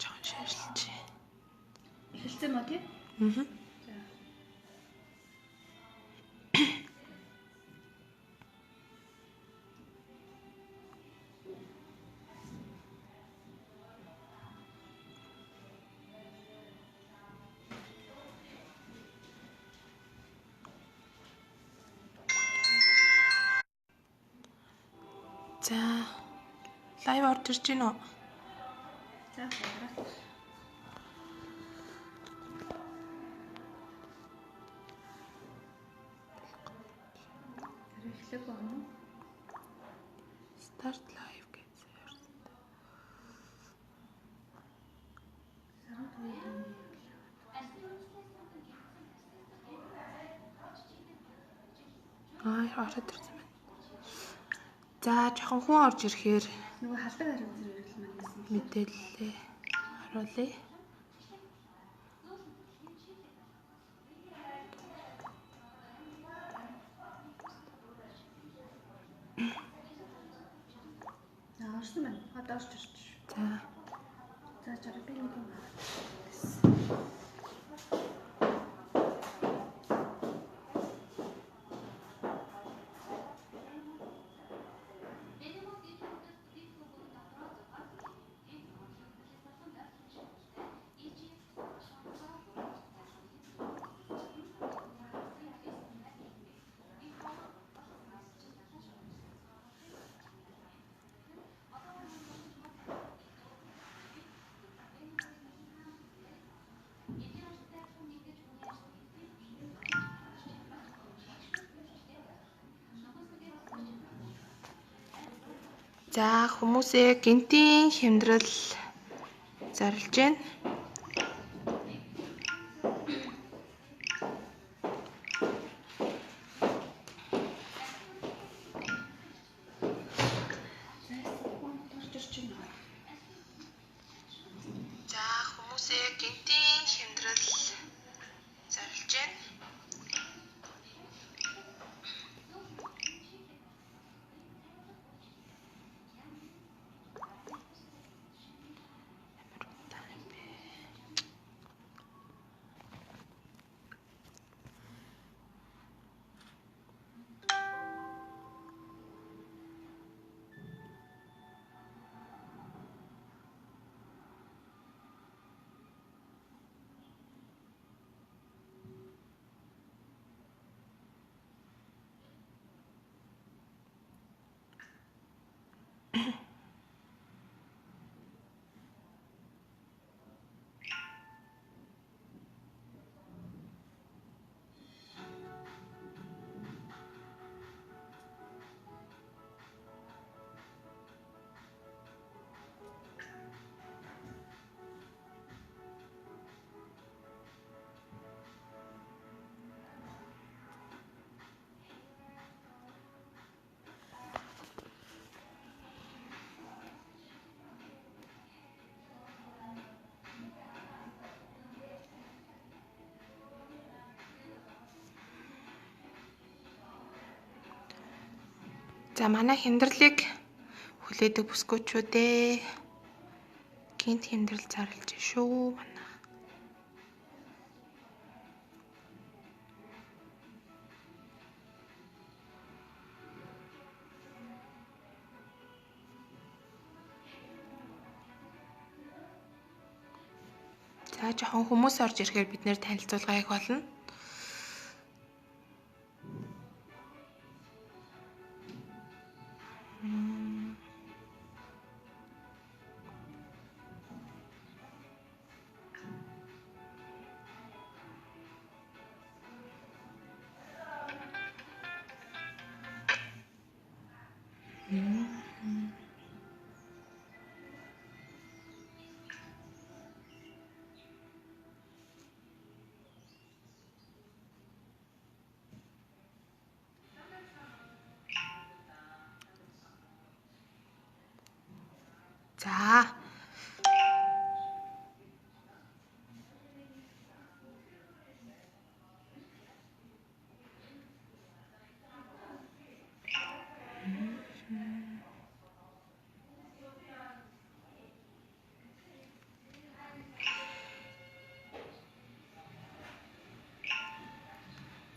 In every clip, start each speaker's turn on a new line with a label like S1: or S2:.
S1: жоохон шашлж.
S2: Эхэлсэн мө тий?
S1: Аа.
S2: За.
S1: За. Live орж ирж гин үү?
S2: За, хараа. Тэр эхлэх байна уу?
S1: Start live гэж ярьсан.
S2: Саран төвийн хэмнээ.
S1: Аа, ороод ирсэн байна. За, жоохон хүн орж ирэхээр
S2: Нөгөө халдаг харин зэрэг л маань байсан.
S1: мэдээлэлээ оруулъя.
S2: За, орсон байна. Одоо орж ирж.
S1: За,
S2: За, чараа би нэг юм аваад.
S1: За хүмүүсээ гинтийн хямдрал зарлж байна.
S2: За, хүн орж ирж байна.
S1: За хүмүүсээ гинтийн хямдрал зарлж байна. Ямар удаан юм бэ? За манай хямдралыг хүлээдэг бүсгүүчүүд ээ. Гинт хямдрал зарлж шүү манай. За жоохон хүмүүс орж ирэхээр бид нэр танилцуулга хийх болно. За.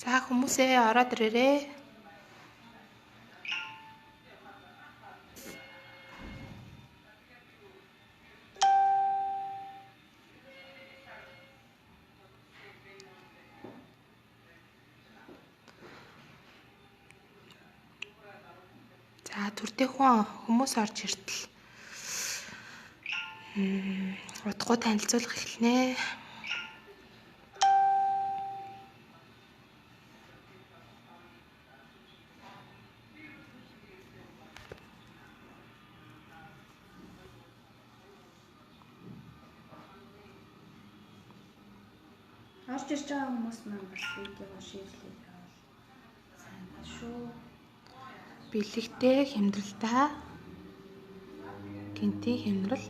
S1: За хүмүүсээ ороод ирээрээ. За төрдөө хүмүүс орж иртэл удахгүй танилцуулга эхэлнэ.
S2: Орж ирж байгаа хүмүүс маань бас видеого шеэрлээд явал сайн ба шүү.
S1: Бэлэгтэй хямдрал та. Гэнтийн хямдрал.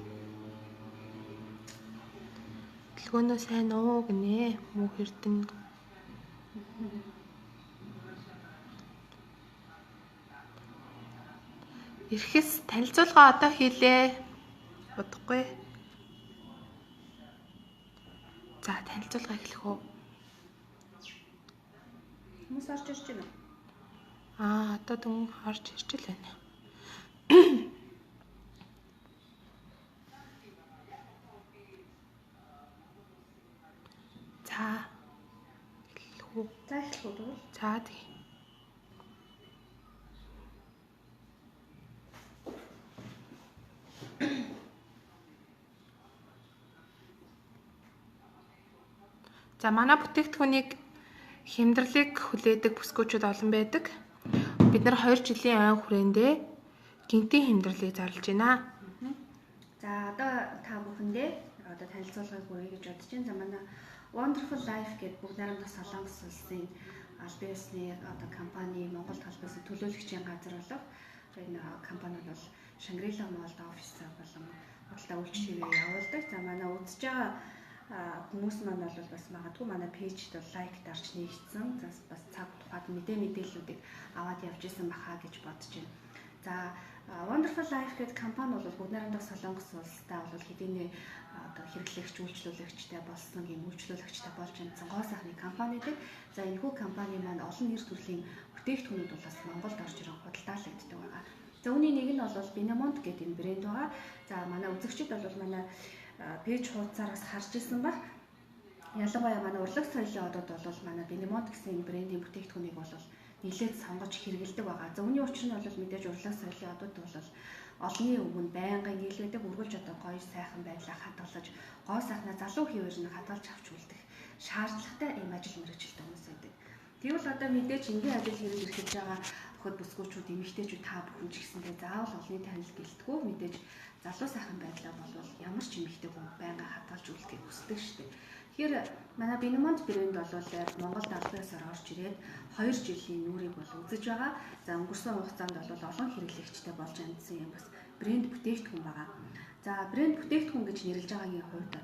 S1: Төлгөөнөө сайн уу гинэ. Мөнх эрдэнэ. Эрхэс танилцуулга одоо хийлээ. Удахгүй. За танилцуулга эхлэх үү?
S2: Хүмүүс орж ирж байна уу?
S1: Одоо дүн орж ирж л байна. За эхлэх үү?
S2: За эхлэх үү?
S1: За тэг. За манай бүтээгдэхүүнийг хямдралыг хүлээдэг бүсгүүчүүд олон байдаг. Бид нар 2 жилийн ой хүрээндээ гэнтийн хямдралыг зарлж байна.
S2: За одоо та бүхэндээ одоо танилцуулгыг хүргэе гэж бодож байна. За манай Wonderful Life гэдэг бүгд найрамдах Солонгос улсын албан ёсны одоо компани Монголд холбоосон төлөөлөгчийн газар болох энэ компани бол Shangri-La Mall офис болон худалдаа үйлчилгээ явуулдаг. За манай үзэж байгаа хүмүүс маань бол бас магадгүй манай пэйжд бол лайк дарж нэгдсэн. За бас цаг тухайд мэдээллүүдийг аваад явж исэн баха гэж бодож байна. За Wonderful Life гэдэг компани бол бүгд найрамдах Солонгос улстай бол хэдийнэ одоо хэрэглэгч, үйлчлүүлэгчтэй болсон юм үйлчлүүлэгчтэй болж амжсан гоо сайхны компани гэдэг. За энэхүү компани маань олон нэр төрлийн бүтээгдэхүүнүүд бол бас Монголд орж ирэн худалдаалагддаг байгаа. За үүний нэг нь бол Benemont гэдэг энэ брэнд байгаа. За манай үзэгчид бол манай пэйж хуудасаараас харж исэн баг. Ялангуяа манай урлаг соёлын одод бол манай Benemont гэсэн энэ брендийн бүтээгдэхүүнийг бол нэлээд сонгож хэрэгэлдэг байгаа. За үүний учир нь бол мэдээж урлаг соёлын одод бол олонний өмнө байнгын нийлүүлдэг, үргэлж одоо гоё сайхан байдлаа хадгалж, гоо сайхнаа залуу хэвээр нь хадгалж авч үлдэх шаардлагатай ийм ажил мэргэжилтэй хүмүүс байдаг. Тэгвэл одоо мэдээж энгийн ажил хэрэг эрхэлж байгаа охид бүсгүүчүүд, эмэгтэйчүүд та бүхэн ч гэсэндээ заавал олонний танил гэлтгүү мэдээж залуу сайхан байдлаа болвол ямар ч эмэгтэй хүн байнга хадгалж үлдэхийг хүсдэг шүү дээ. Тэгэхээр манай Benemont брэнд бол Монголд албан ёсоор орж ирээд 2 жилийн нүрийг бол үзэж байгаа. За өнгөрсөн хугацаанд бол олон хэрэглэгчтэй болж амжсан юм бас брэнд бүтээгдэхүүн байгаа. За брэнд бүтээгдэхүүн гэж нэрлэж байгаагийн хувьд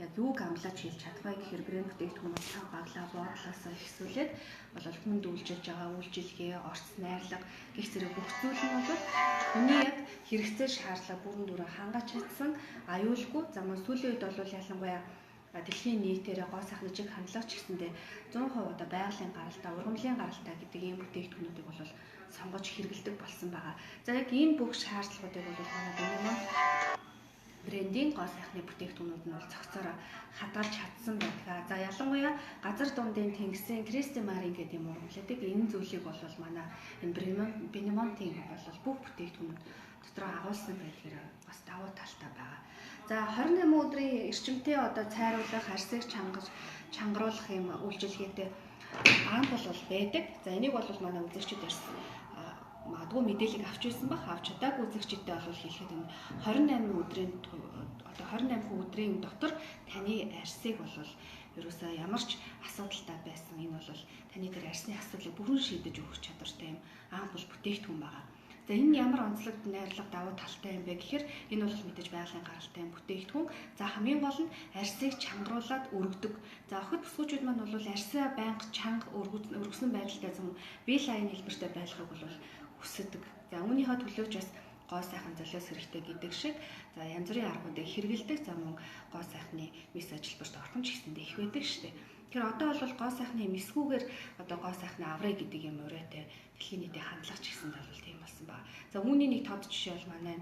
S2: яг юуг амлаж хэлж чадах вэ гэхээр брэнд бүтээгдэхүүн бол тав баглаа боодлоосоо ихсүүлээд бол хүнд үйлчилж байгаа үйлчилгээ, орц найрлага гэх зэрэг бүх зүйл нь бол хүний яг хэрэгцээ шаардлага бүрэн дүрэн хангаж чадсан аюулгүй. За мөн сүүлийн үед бол ялангуяа дэлхийн нийтээрээ гоо сайхны чиг хандлага ч гэсэндээ 100% одоо байгалийн гаралтай, ургамлын гаралтай гэдэг ийм бүтээгдэхүүнүүдийг бол сонгож хэрэглэдэг болсон байгаа. За яг ийм бүх шаардлагуудыг бол манай Benemont брендийн гоо сайхны бүтээгдэхүүнүүд нь бол цогцоороо хадгалж чадсан байдаг. За ялангуяа газар дундын тэнгисийн Кристи Марин гэдэг юм ургамлдаг энэ зүйлийг бол манай энэ Benemont-ийн бол бүх бүтээгдэхүүнүүд дотроо агуулсан байдгаар бас давуу талтай байгаа. За 28 өдрийн эрчимтэй одоо цайруулах, арсыг чангаруулах юм үйлчилгээтэй ампул бол байдаг. За энийг бол манай үзэгчид ярьсан магадгүй мэдээллийг авч ирсэн бах, авч чадаагүй үзэгчидтэй бол хэлэхэд энэ 28 өдрийн одоо 28 өдрийн дотор таны арсыг бол ерөөсөө ямар ч асуудалтай байсан энэ бол таны тэр арсны асуудлыг бүрэн шийдэж өгөх чадвартай юм ампул бүтээгдэхүүн байгаа. За энэ ямар онцлог найрлага давуу талтай юм бэ гэхээр энэ бол мэдээж байгалийн гаралтай юм бүтээгдэхүүн. За хамгийн гол нь арсыг чангаруулад өргөдөг. За охид бүсгүүчүүд маань бол арсаа байнга чанга өргөсөн байдалтай зөв бие лайн хэлбэртэй байлгахыг бол хүсдэг. За үүнийхээ төлөөч бас гоо сайхан золиос хэрэгтэй гэдэг шиг за янз бүрийн аргуудыг хэрэгэлдэг. За мөн гоо сайхны мэс ажилбарт орхон ч гэсэндээ их байдаг шүү дээ. Тэгэхээр одоо бол гоо сайхны мэсгүүгээр одоо гоо сайхны аврыг гэдэг юм уриатай дэлхийн нийтийн хандлага ч гэсэнд бол тийм болсон ба. За үүний нэг тод жишээ бол манай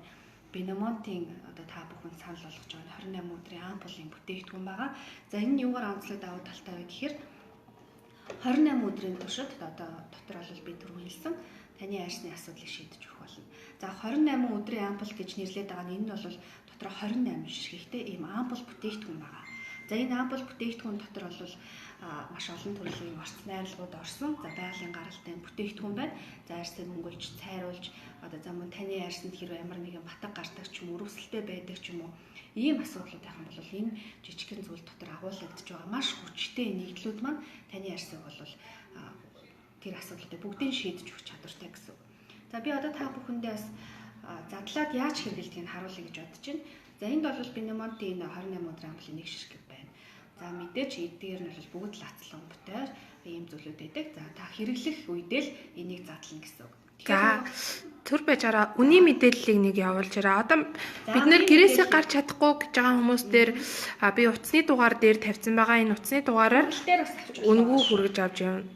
S2: Бенемонтын одоо та бүхэн санал болгож байгаа 28 өдрийн ампулын бүтээгдэхүүн байгаа. За энэ нь юугаар онцлог давуу талтай вэ гэхээр 28 өдрийн туршид одоо дотор бол би түрүү хэлсэн таны арьсны асуудлыг шийдэж өгөх болно. За 28 өдрийн ампул гэж нэрлэдэг байгаа нь энэ нь бол дотроо 28 ширхэгтэй ийм ампул бүтээгдэхүүн байгаа. За энэ ампул бүтээгдэхүүн дотор бол маш олон төрлийн орц найрлагууд орсон. За байгалийн гаралтай бүтээгдэхүүн байна. За арьсыг мөнгөлж, цайруулж одоо за мөн таны арьсанд хэрвээ ямар нэгэн батг гардаг ч юм уу, өрөвсөлтэй байдаг ч юм уу, ийм асуудлууд байх юм бол энэ жижигхэн зүйл дотор агуулгадж байгаа маш хүчтэй нэгдлүүд маань таны арьсыг бол тэр асуудлуудыг бүгдийг шийдэж өгөх чадвартай гэсэн. За би одоо та бүхэндээ бас задлаад яаж хэрэглэдгийг харуулъя гэж бодож байна. За энд бол Бенемонтын 28 өдрийн ампулын нэг ширхэг байна. За мэдээж эдгээр нь бол бүгд лацлан бутаар ийм зүйлүүд байдаг. За та хэрэглэх үедээ л энийг задлана гэсэн үг.
S1: За төр байж байгаа үний мэдээллийг нэг явуулж байгаа. Одоо бид нэр гэрээсээ гарч чадахгүй гэж байгаа хүмүүс дээр би утасны дугаар дээр тавьсан байгаа. Энэ утасны дугаараар үнэгүй хүргэж авч явна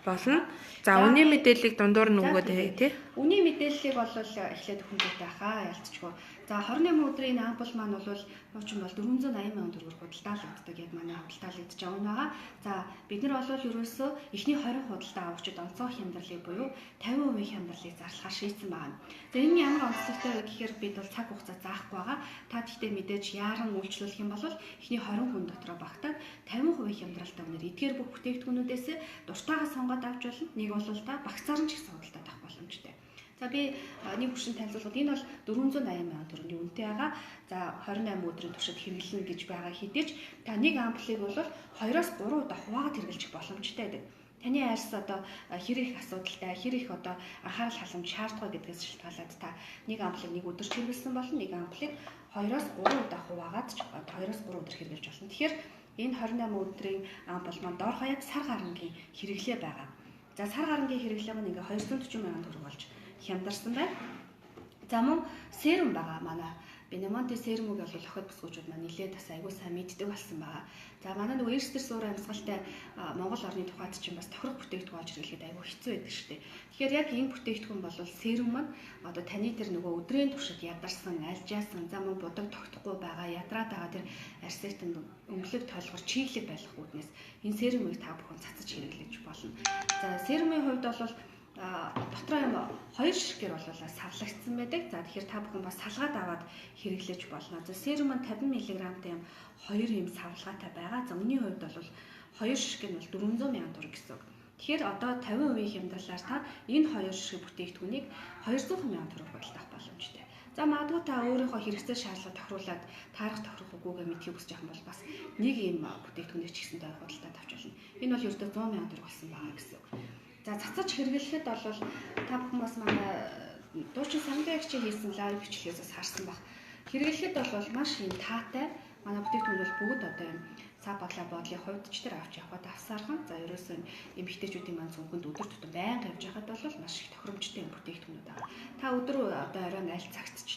S1: болно. За үнийн мэдээллийг дундуур нь өгөөд тий.
S2: Үнийн мэдээллийг бол эхлээд хүндэт байхаа ялцчгүй. За 28 өдрийн энэ ампул маань бол хуучин бол 480 мянган төгрөгөөр худалдаалагддаг. Яг манай худалдаалагдж байгаа үн байгаа. За бид нар бол ерөөсөө эхний 20 худалдаа авагчид онцгой хямдралыг буюу 50% хямдралыг зарлахаар шийдсэн байна. За энэ нь ямар онцлогтой вэ гэхээр бид бол цаг хугацаа заахгүй байгаа. Та тэгтээ мэдээж яаран үйлчлүүлэх юм бол эхний 20 хүн дотроо багтаад 50% хямдралтай үнээр эдгээр бүх бүтээгдэхүүнүүдээс дуртайгаа сонгоод авч болно. Нэг бол та багцаар нь ч гэсэн худалдаад авах боломжтой. За би нэг хүчин танилцуулахад энэ бол 480 мянган төгрөгийн үнэтэй байгаа. За 28 өдрийн туршид хэрэглэнэ гэж байгаа хэдий ч та нэг ампулыг бол 2-оос 3 удаа хуваагаад хэрэглэх боломжтой байдаг. Таны арьс одоо хэр их асуудалтай, хэр их одоо анхаарал халамж шаардгаа гэдгээс шалтгаалаад та нэг ампулыг нэг өдөр хэрэглэсэн болно, нэг ампулыг 2-оос 3 удаа хуваагаад ч 2-оос 3 өдөр хэрэглэж болно. Тэгэхээр энэ 28 өдрийн ампул маань дор хаяад сар гарангийн хэрэглээ байгаа. За сар гарангийн хэрэглээ маань ингээ 240 мянган төгрөг болж хямдарсан байна. За мөн серум байгаа. Манай Бенемонти серумыг бол охид бүсгүүчүүд маань нэлээд бас айгүй сайн мэддэг болсон байгаа. За манай нөгөө эрс төр суур амьсгалтай Монгол орны тухайд чинь бас тохирох бүтээгдэхүүн олж хэрэглэхэд айгүй хэцүү байдаг шүү дээ. Тэгэхээр яг энэ бүтээгдэхүүн бол серум маань одоо таны тэр нөгөө өдрийн туршид ядарсан, альжаасан, за мөн будаг тогтохгүй байгаа, ядраад байгаа тэр арьсагтанд өнгөлөг тойлгор чиглэг байх үүднээс энэ серумыг та бүхэн цацаж хэрэглэж болно. За серумын хувьд бол дотроо юм хоёр ширхгээр бол савлагдсан байдаг. За тэгэхээр та бүхэн бас салгаад аваад хэрэглэж болно. За серум нь 50 мг-тай юм хоёр юм савлгаатай байгаа. За үнийн хувьд бол хоёр ширхэг нь бол 400 мянган төгрөг гэсэн үг. Тэгэхээр одоо 50% хямдралаар та энэ хоёр ширхэг бүтээгдэхүүнийг 200 мянган төгрөг худалдах боломжтой. За магадгүй та өөрийнхөө хэрэгцээ шаардлага тохируулаад таарах тохирох үгүйгээ мэдхийг хүсэж байгаа юм бол бас нэг юм бүтээгдэхүүнийг ч гэсэн худалдаад авч болно. Энэ бол ердөө 100 мянган төгрөг болсон байгаа гэсэн үг. За цацаж хэрэглэхэд бол та бүхэн бас манай дуучин Сарандагчийн хийсэн лайв бичлэгээс бас харсан баг. Хэрэглэхэд бол маш юм таатай. Манай бүтээгдэхүүн бол бүгд одоо юм сав баглаа бодлын хувьд ч тэр авч явхад авсаархан. За ерөөсөө эмэгтэйчүүдийн маань цүнхэнд өдөр тутам байнга явж байхад бол маш их тохиромжтой юм бүтээгдэхүүнүүд байгаа. Та өдөр одоо оройн аль цагт ч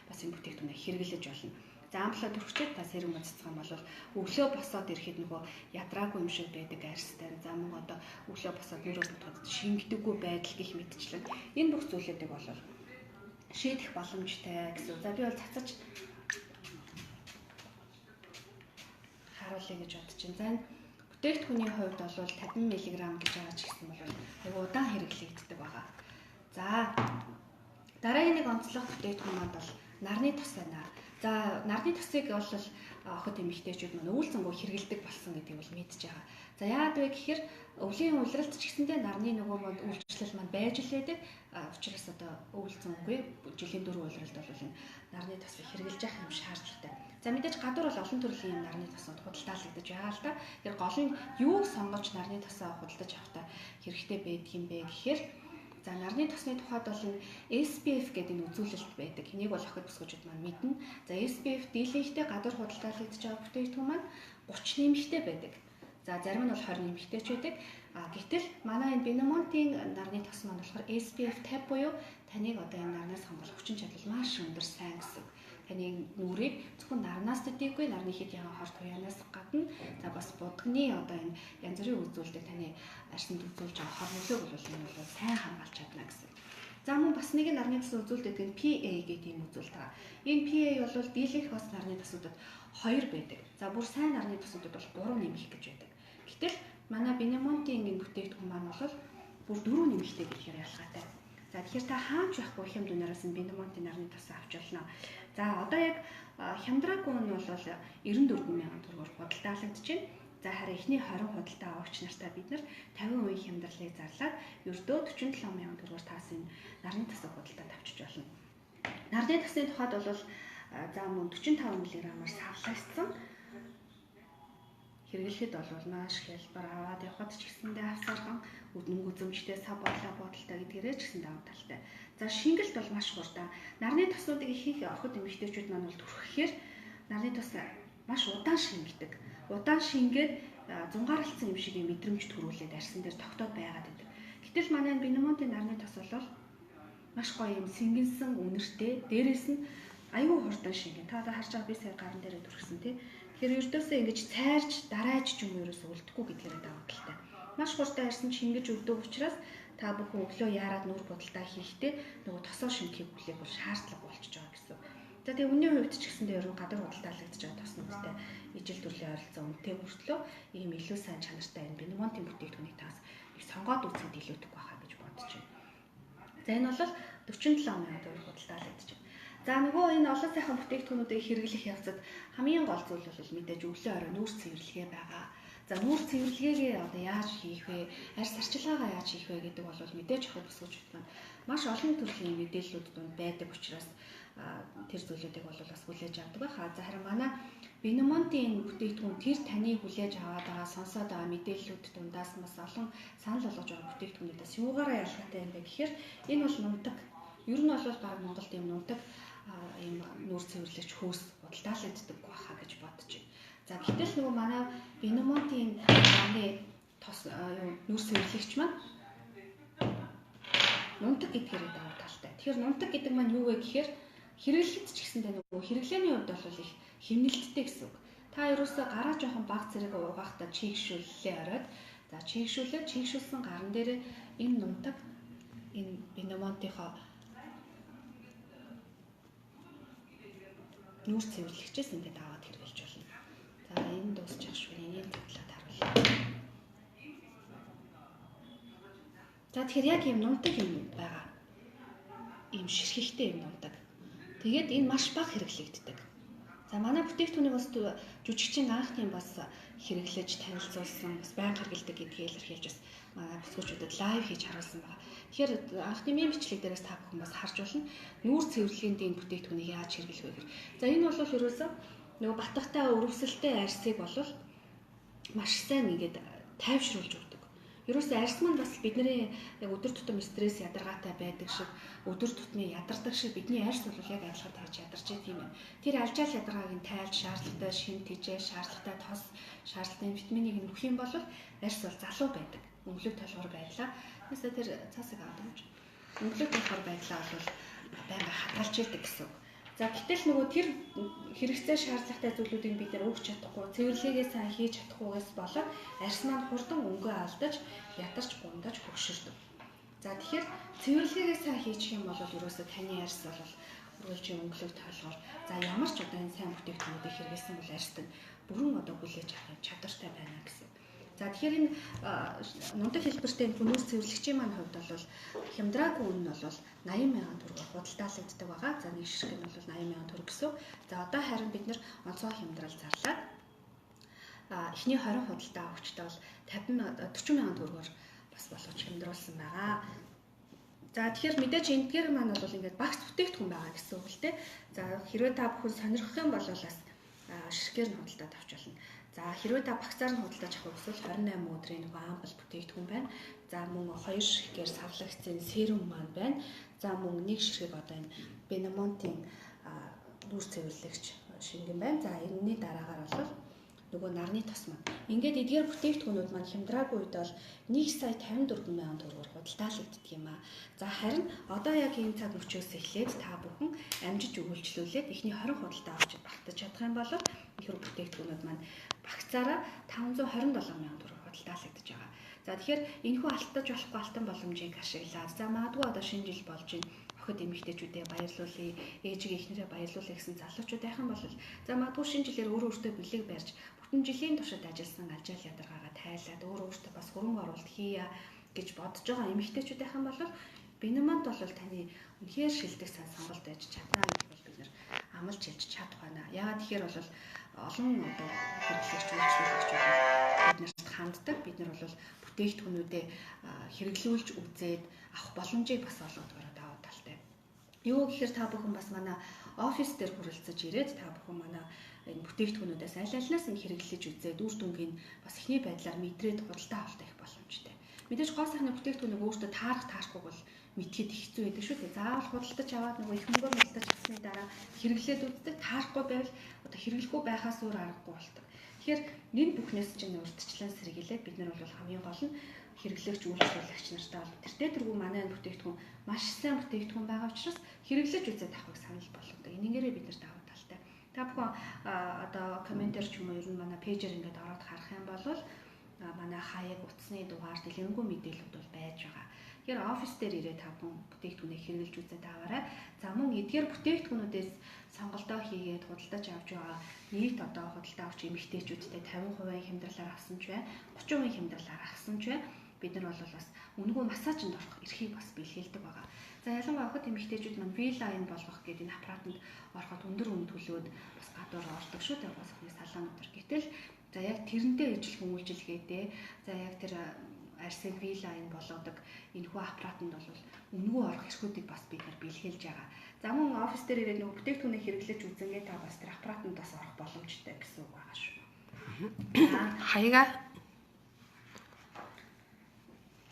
S2: бас энэ бүтээгдэхүүнээ хэрэглэж болно. За амплаа төрчөөд та сэрэг маццах юм бол өглөө босоод ирэхэд нөгөө ядраагүй юм шиг байдаг арьстай. За мөн одоо өглөө босоод нүүрээ будахад шингдэггүй байдал гих мэтчлэн энэ бүх зүйлүүдийг бол шийдэх боломжтой гэсэн. За би бол цацаж харуулъя гэж бодож байна. За энэ бүтээгдэхүүний хувьд бол 50 мг гэж байгаа ч гэсэн бол айгу удаан хэрэглэгддэг байгаа. За дараагийн нэг онцлог бүтээгдэхүүн маань бол нарны тос байна. За нарны тосыг бол охид эмэгтэйчүүд маань өвөл зөнгөө хэрэгэлдэг болсон гэдгийг бол мэдж байгаа. За яагаад вэ гэхээр өвлийн улиралд ч гэсэндээ нарны нөгөө мод үйлчлэл маань байж л байдаг. Учираас одоо өвөл зөнгүй жилийн 4 улиралд бол энэ нарны тосыг хэрэглэж явах юм шаардлагатай. За мэдээж гадуур бол олон төрлийн юм нарны тосууд худалдаалагдаж байгаа л да. Тэр гол нь юу сонгож нарны тосоо худалдаж авахдаа хэрэгтэй байдаг юм бэ гэхээр за нарны тосны тухайд бол энэ SPF гэдэг энэ үзүүлэлт байдаг. Энийг бол охид бүсгүүчүүд маань мэднэ. За SPF дийлэнхтэй гадуур худалдаалагдаж байгаа бүтээгдэхүүн маань 30 нэмэгтэй байдаг. За зарим нь бол 20 нэмэгтэй ч байдаг. А гэтэл манай энэ Бенемонтын нарны тос маань болохоор SPF 50 буюу Таныг одоо энэ нарнаас хамгаалах хүчин чадал маш өндөр сайн гэсэн. Таны нүрийг зөвхөн нарнаас төдийгүй нарны хэд ягаан хор туяанаас гадна за бас будагны одоо энэ янз бүрийн үзүүлдэг таны арьсанд үзүүлж байгаа хор нөлөөг бол энэ бол сайн хамгаалж чадна гэсэн. За мөн бас нэг нарны тас үзүүлдэг нь PA гэдэг ийм үзүүлэлт байгаа. Энэ PA бол дийлэнх бас нарны тасуудад 2 байдаг. За бүр сайн нарны тасуудад бол 3 нэмэх гэж байдаг. Гэтэл манай Бенемонтийн энэ бүтээгдэхүүн маань бол бүр 4 нэмэгтэй гэхээр ялгаатай. За тэгэхээр та хаач байхгүй хямд үнээрээс нь Бенемонтийн нарны тасаа авч болно. За одоо яг хямдраагүй нь бол 94,000 төгрөгөөр худалдаалагдаж байна. За харин эхний 20 худалдаа авагч нартаа бид нар 50% хямдралыг зарлаад ердөө 47,000 төгрөгөөр таас энэ нарны тасыг худалдаад авчиж болно. Нарны тасны тухайд бол за мөн 45 мг-аар савлагдсан. Хэрэглэхэд бол маш хялбар, аваад явхад ч гэсэндээ авсархан, нүг үзэмжтэй, сав бодлоо бодолтой гэдгээрээ ч гэсэн давуу талтай. За шингэлт бол маш хурдан. Нарны тоснуудыг ихэнх охид эмэгтэйчүүд маань бол түрхэхээр нарны тос маш удаан шингэдэг. Удаан шингээд зунгаарлцсан юм шиг мэдрэмж төрүүлээд арьсан дээр тогтоод байгаад байдаг. Гэтэл манай Бенемонтийн нарны тос бол маш гоё юм сэнгэнсэн үнэртэй, дээрээс нь аюу хурдан шингэн. Та одоо харж байгаа би сая гаран дээрээ түрхсэн тий. Тэгэхээр ердөөсөө ингэж цайрч дарааж ч юм ерөөсөө үлдэхгүй гэдгээрээ давуу талтай. Маш хурдан арьсан шингэж өгдөг учраас та бүхэн өглөө яарад нүүр будалтаа хийхдээ нөгөө тосоо шингэхийг хүлээх бол шаардлага болчихж байгаа гэсэн. За тэгээ үнийн хувьд ч гэсэндээ ер нь гадар худалдаалагдж байгаа тоснуудтай ижил төрлийн ойролцоо үнэтэй мөртлөө ийм илүү сайн чанартай энэ Бенемонтийн бүтээгдэхүүнийг таас их сонгоод үзэхэд илүүтэхгүй байхаа гэж бодож байна. За энэ бол 47,000 төгрөг худалдаалагдж байна. За нөгөө энэ олон сайхан бүтээгдэхүүнүүдийг хэрэглэх явцад хамгийн гол зүйл бол мэдээж өглөө орой нүүр цэвэрлэгээ байгаа. За нүүр цэвэрлэгээгээ одоо яаж хийх вэ? Арьс арчилгаагаа яаж хийх вэ гэдэг бол мэдээж охид бүсгүүчүүд маань маш олон төрлийн мэдээллүүд дунд байдаг учраас тэр зүйлүүдийг бол бас хүлээж авдаг байх. За харин манай Бенемонтийн бүтээгдэхүүн тэр таны хүлээж аваад байгаа сонсоод байгаа мэдээллүүд дундаас бас олон санал болгож байгаа бүтээгдэхүүнүүдээс юугаараа ялгаатай юм бэ гэхээр энэ бол нунтаг. Ер нь бол баг Монголд ийм нунтаг ийм нүүр цэвэрлэгч хөөс худалдаалагддаг байхаа гэж бодож байна. За гэтэл нөгөө манай Бенемонтийн нарны тос нүүр цэвэрлэгч маань нунтаг гэдгээрээ давуу талтай. Тэгэхээр нунтаг гэдэг маань юу вэ гэхээр хэрэглэхэд ч гэсэндээ нөгөө хэрэглээний хувьд бол их хэмнэлттэй гэсэн үг. Та ерөөсөө гараа жоохон баг зэрэг угаахтаа чийгшүүллээ оройд. За чийгшүүлээд чийгшүүлсэн гаран дээрээ энэ нунтаг энэ Бенемонтийнхоо нүүр цэвэрлэгчээс ингээд аваад хэрэглэж болно. За энэ дуусчих шүү. Энийг татлаад харуулъя. За тэгэхээр яг ийм нунтаг юм байгаа. Ийм ширхэгтэй юм нунтаг. Тэгээд энэ маш бага хэрэглэгддэг. За манай бүтээгдэхүүнийг бас жүжигчин анхны бас хэрэглэж танилцуулсан, бас байнга хэрэглэдэг гэдгийг илэрхийлж бас манай бүсгүүчүүдэд лайв хийж харуулсан байгаа. Тэгэхээр анхны мем бичлэг дээрээс та бүхэн бас харж болно. Нүүр цэвэрлэгээнд энэ бүтээгдэхүүнийг яаж хэрэглэх вэ гэр. За энэ бол ерөөсөө нөгөө батгатай өрөвсөлтэй арьсыг бол маш сайн ингээд тайвшруулж өгдөг. Ерөөсөө арьс маань бас бидний яг өдөр тутам стресс ядаргаатай байдаг шиг өдөр тутмын ядардаг шиг бидний арьс бол яг адилхан тавьж ядарч тийм юм. Тэр алжаал ядаргааг нь тайлж шаардлагатай шим тэжээ, шаардлагатай тос, шаардлагатай витаминыг нь өгөх юм бол арьс бол залуу байдаг. Өнгөлөг толгор байдлаа. Тэсээ тэр цаасыг аваад өгч. Өнгөлөг толгор байдлаа бол байнга хадгалж ирдэг гэсэн үг. За гэтэл нөгөө тэр хэрэгцээ шаардлагатай зүйлүүдийг бид нэр өгч чадахгүй, цэвэрлэгээгээ сайн хийж чадахгүйгээс болоод арьс маань хурдан өнгөө алдаж, ядарч, бундаж хөгшөрдөг. За тэгэхээр цэвэрлэгээгээ сайн хийчих юм бол ерөөсөө таны арьс бол үргэлжийн өнгөлөг тоолгоор за ямар ч одоо энэ сайн бүтээгдэхүүнүүдийг хэрэглэсэн бол арьст нь бүрэн одоо хүлээж авах чадвартай байна гэсэн. За тэгэхээр энэ нунтаг хэлбэртэй энэ нүүр цэвэрлэгчийн маань хувьд бол хямдраагүй үн нь бол 80,000 төгрөгөөр худалдаалагддаг байгаа. За нэг ширхэг нь бол 80,000 төгрөг гэсэн. За одоо харин бид нэр онцгой хямдрал зарлаад эхний 20 худалдаа авагчтай бол 40,000 төгрөгөөр бас болгож хямдруулсан байгаа. За тэгэхээр мэдээж эндгээр маань бол ингээд багц бүтээгдэхүүн байгаа гэсэн үг л дээ. За хэрвээ та бүхэн сонирхох юм бол бас ширхгээр нь худалдаад авч болно. За хэрвээ та багцаар нь худалдаж авах хүсвэл 28 өдрийн нөгөө ампл бүтээгдэхүүн байна. За мөн 2 ширхгээр савлагцын серум маань байна. За мөн 1 ширхэг одоо энэ Бенемонтийн нүүр цэвэрлэгч шингэн байна. За энэний дараагаар бол нөгөө нөгөө нарны тос маань. Ингээд эдгээр бүтээгдэхүүнүүд маань хямдраагүй үед бол 1 сая 54 мянган төгрөгөөр худалдаалагддаг юм аа. За харин одоо яг ийм цаг мөчөөс эхлээд та бүхэн амжиж өгүүлжлүүлээд эхний 20 худалдаа авч багтаж чадах юм бол энэхүү бүтээгдэхүүнүүд маань багцаараа 527 мянган төгрөг худалдаалагдаж байгаа. За тэгэхээр энэхүү алдаж болохгүй алтан боломжийг ашиглаад за магадгүй одоо шинэ жил болж байна. Охид эмэгтэйчүүдээ баярлуулъя, ээжигээ эхнэрээ баярлуулъя гэсэн залуучууд байх юм бол за магадгүй шинэ жилээр өөрөө өөртөө бэлэг барьж бүтэн жилийн туршид ажилласан алжаал ядаргаагаа тайлаад өөрөө өөртөө бас хөрөнгө оруулалт хийя гэж бодож байгаа эмэгтэйчүүд байх юм бол Бенемонт бол таны үнэхээр шилдэг сайн сонголт байж чадна гэж бол бид нэр амлаж хэлж чадах байна. Яагаад тэгэхээр бол олон одоо хэрэглэгч үйлчлүүлэгч бид нарт ханддаг. Бид нар бол бүтээгдэхүүнүүдээ хэрэглүүлж үзээд авах боломжийг бас олгодог давуу талтай. Юу гэхээр та бүхэн бас манай офис дээр хүрэлцэж ирээд та бүхэн манай энэ бүтээгдэхүүнүүдээс аль альнаас нь хэрэглэж үзээд үр дүнгийг бас эхний байдлаар мэдрээд худалдаа авалт хийх боломжтой. Мэдээж гоо сайхны бүтээгдэхүүнийг өөртөө таарах таарахгүйг бол мэдхэд хэцүү байдаг шүү дээ. Заавал худалдаж аваад нөгөө их мөнгөөр худалдаж авсны дараа хэрэглээд үздэг. Таарахгүй байвал одоо хэрэглэхгүй байхаас өөр аргагүй болдог. Тэгэхээр энэ бүхнээс чинь урьдчилан сэргийлээд бид нар бол хамгийн гол нь хэрэглэгч үйлчлүүлэгч нартай бол тэртээ тэргүй манай энэ бүтээгдэхүүн маш сайн бүтээгдэхүүн байгаа учраас хэрэглэж үзээд авахыг санал болгодог. Энийгээрээ бид нар давуу талтай. Та бүхэн одоо комментээр ч юм уу ер нь манай пэйжээр ингээд ороод харах юм бол манай хаяг утасны дугаар дэлгэрэнгүй мэдээлэлүүд бол байж байгаа. Тэгэхээр офис дээр ирээд та бүхэн бүтээгдэхүүнээ хэрэглэж үзээд аваарай. За мөн эдгээр бүтээгдэхүүнүүдээс сонголтоо хийгээд худалдаж авч байгаа нийт одоо худалдаа авч эмэгтэйчүүдтэй 50% хямдралаар авсан ч бай, 30% хямдралаар авсан ч бай. Бид нар бол бас үнэгүй массажинд орох эрхийг бас бэлгэлдэг байгаа. За ялангуяа охид эмэгтэйчүүд маань V-line болгох гэдэг энэ аппаратанд ороход өндөр үнэ төлөөд бас гадуур ордог шүү дээ. Бас охины салонууд. Гэтэл за яг тэрнтэй ижилхэн үйлчилгээтэй за яг тэр арьсыг V-line болгодог энэхүү аппаратанд бол үнэгүй орох эрхүүдийг бас бид нар бэлгэлж байгаа. За мөн офис дээр ирээд нөгөө бүтээгдэхүүнээ хэрэглэж үзэнгээ та бас тэр аппаратанд бас орох боломжтой гэсэн үг байгаа шүү.
S1: Хаяга.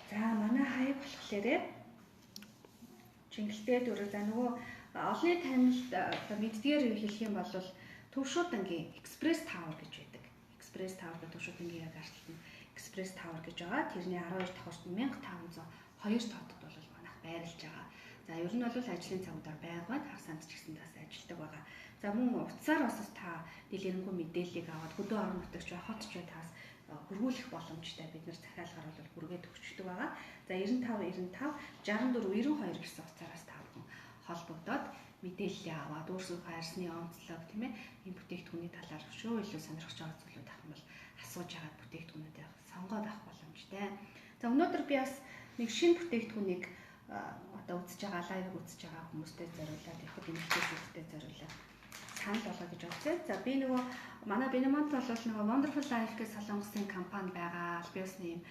S2: За манай хаяг болохоор Чингэлтэй дөрөв. За нөгөө олонний танилд мэддгээр хэлэх юм бол Төвшуудангийн Экспресс Тауэр гэж байдаг. Экспресс Тауэр гэдэг Төвшуудангийн яг ард нь Экспресс Тауэр гэж байгаа. Тэрний 12 давхарт 1502 тоотод бол манайх байрлаж байгаа. За ер нь бол ажлын цагуудаар байнга хагас санд ч гэсэн бас ажилладаг байгаа. За мөн утсаар бас та дэлгэрэнгүй мэдээллийг аваад хөдөө орон нутагч бай, хот ч бай таас хөргүүлэх боломжтой. Бид нар захиалгаар бол хүргээд өгчдөг байгаа. За 95 95 64 92 гэсэн утсаараас та бүхэн холбогдоод мэдээллээ аваад өөрсдийнхөө арьсны онцлог тийм ээ энэ бүтээгдэхүүний талаар өшөө илүү сонирхож байгаа зүйлүүд авах юм бол асууж агаад бүтээгдэхүүнүүдээ сонгоод авах боломжтой. За өнөөдөр би бас нэг шинэ бүтээгдэхүүнийг одоо үзэж байгаа лайвыг үзэж байгаа хүмүүстэй зориулаад охид эмэгтэйчүүдтэй зориулаад санал болгоё гэж бодсон. За би нөгөө манай Бенемонт бол нөгөө Wonderful Life гэх солонгосын компани байгаа. Аль биесны юм